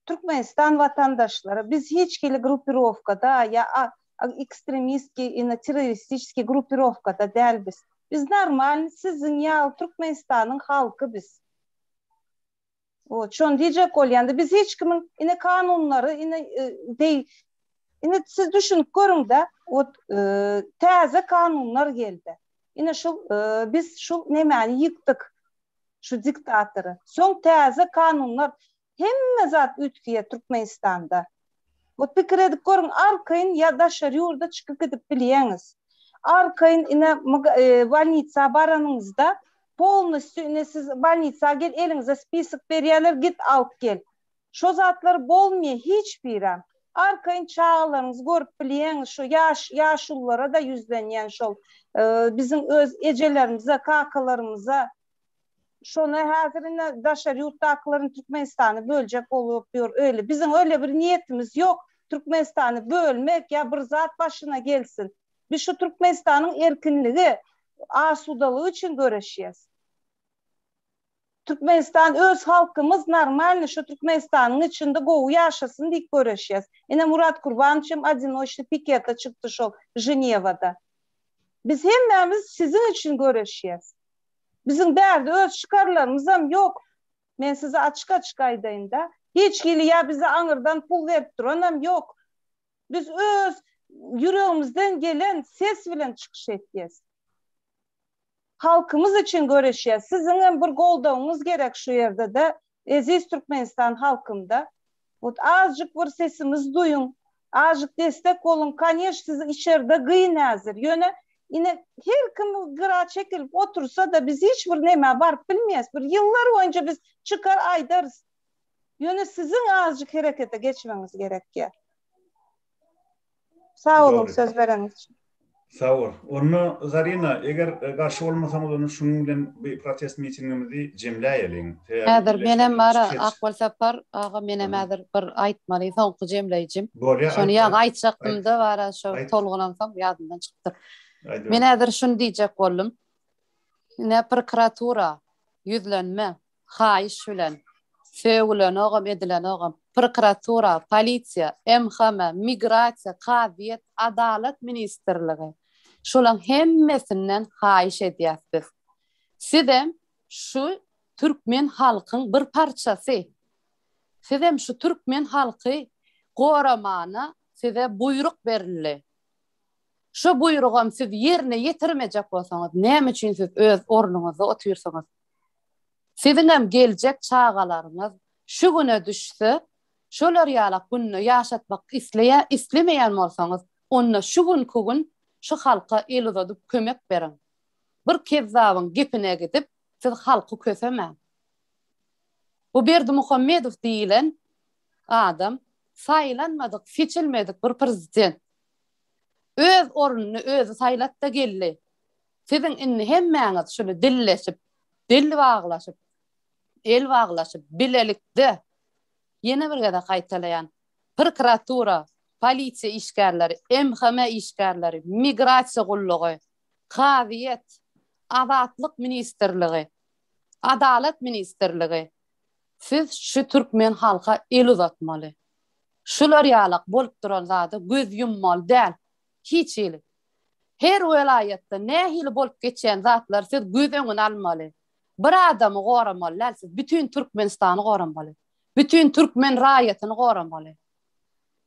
Türkmenistan watandaşlary biz hiç hili grupirowkada ýa ekstremistki ýa terroristiçeskiý grupirowkada däl biz. Biz normalny siziň ýaly Türkmenistanyň halky biz. Wot şony diýjek bolýanda biz hiç kimiň ine kanunlary ine deý ine siz düşünip görüňdä wot täze kanunlar geldi. Ine şul biz şul nemäni ýykdyk şu diktatory. Soň täze kanunlar hemme zat üýtgeýär Türkmenistanda. Wot pikir edip görüň arkaýyn ýa daşary ýurda çykyp gidip bilýäňiz. Arkaýyn ine bolnitsa baranyňyzda polnostýu ine siz bolnitsa gel eliňize spisok berýärler git alyp gel. Şo zatlar bolmaýar hiç birem. Arkaýyn çagalaryňyzy görüp bilýäňiz şo ýaş ýaşululara-da ýüzlenýän şol biziň öz ejelerimize kakalarymyza Şony häzir ine daşary ýurtdakylaryň Türkmenistany böljek bolup ýör öýle. Biziň öýle bir niýetimiz ýok. Türkmenistany bölmek ýa bir zat başyna gelsin. Biz şu Türkmenistanyň erkinligi. asudalygy üçin göreşýäs. Türkmenistan öz halkymyz normalny şu Türkmenistanyň içinde gowy ýaşasyn diýip göreşýäs. Ine Murat Kurbanowiç hem odinoçny pikete çykdy şol Ženewada. Biz hemmämiz siziň üçin göreşýäs. Biziň bärde öz çykarlarymyzam ýok. Men size açyk-açyk aýdaýyn-da. Hiç hili ýa bize aňyrdan pul berip duranam ýok. Biz öz ýüregimizden gelen ses bilen çykyş etýäs. Halkymyz üçin göreşýäs. Siziňem bir goldawyňyz gerek şu ýerde-de, eziz Türkmenistan halkym-da. Wot azjyk bir sesimizi duýuň, azjyk destek boluň. Koneş siz içerde gyn häzir. Ýöne ine her kim gyra çekilip otursa-da biz hiç bir nämä baryp bilmeýäs. Bir ýyllar boýunça biz çykar aýdarys. Ýöne siziň azjyk herekete geçmegiňiz gerekýär. Sag boluň söz bereniňiz üçin. Sag bol. Onda Zarina, eger garşy bolmasaňyz onda şunuň bilen bu protest mitingimizi jemläýeliň. Sebäbi Häzir menem bara Akbol Sapar aga menem häzir bir aýtmaly soňky jemleýjim. Bolýar. Şony ýaňy aýtjakdym-da bara şo tolgunamsoň ýadymdan çykypdyr. Men häzir şuny diýjek boldum. Ine prokuratura ýüzlenme. Haýyş bilen. Sögülenogam, edilenogam. Prokuratura, polisiýa, MHM, migrasiýa, kazyýet, adalat ministrligi. Şolaň hemmesinden haýyş edýäs biz. Sizem şu türkmen halkyň bir parçasy. Sizem şu türkmen halky goramana size buýruk berildi. Şo buýrugam siz ýerine ýetirmejek bolsaňyz, näme üçin siz öz ornuňyzda otyrsyňyz? Siziňem geljek çagalaryňyz şu güne düşse, şolar ýalak günde ýaşatmak isleýä, islemeýän bolsaňyz, onda şu günki gün şu halka el uzadyp kömek beriň. Bir kezzabyň gepine gidip, siz halky kösemäň. Bu Berdimuhamedow diýilen adam saýlanmadyk, seçilmedik bir prezident. Öz ornuny özi saýlat-da geldi. Siziň indi hemmäňiz şuny dilleşip, dil baglaşyp, el baglaşyp, bilelikde, ýene bir gezek gaýtalaýan, prokuratura, polisiýa işgärleri, MHM işgärleri, migrasiýa gullugy, kazyýet, Azatlyk ministrligi, Adalat ministrligi, siz şu türkmen halka el uzatmaly. Şular ýalak bolup duran zada göz ýummaly däl. Hiç hili. Her welaýatda nähili bolup geçýän zatlary siz göz öňüne almaly. Bir adamy goramaly däl siz bütin Türkmenistany goramaly. Bütin türkmen raýatyny goramaly.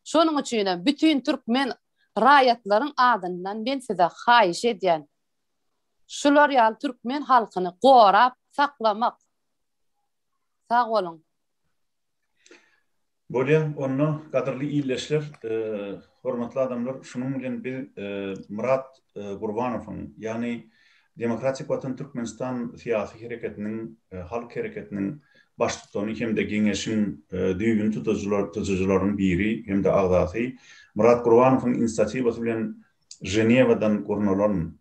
Şonuň üçinem bütin türkmen raýatlaryň adyndan men size haýyş edýän. Şular ýaly türkmen halkyny gorap saklamak. Sag boluň. Bolýa, onda gadyrly ildeşler, hormatly adamlar, şunuň bilen biz Myrat Gurbanowyň, ýagny Demokratik Watan Türkmenistan syýasy hereketiniň, halk hereketiniň baştutany hem-de Geňeşiň düýbüni tutujylarynyň biri hem-de agzasy Myrat Gurbanowyň inisiatiwasy bilen Ženewadan gurnalan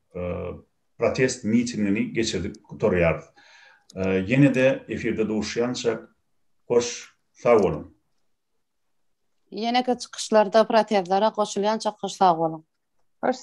protest mitingini geçirdik gutarýarys. Ýene-de efirde duşýançak hoş sag boluň. Ýeneki çykyşlarda protezlere goşulýança hoş sag boluň. Hoş.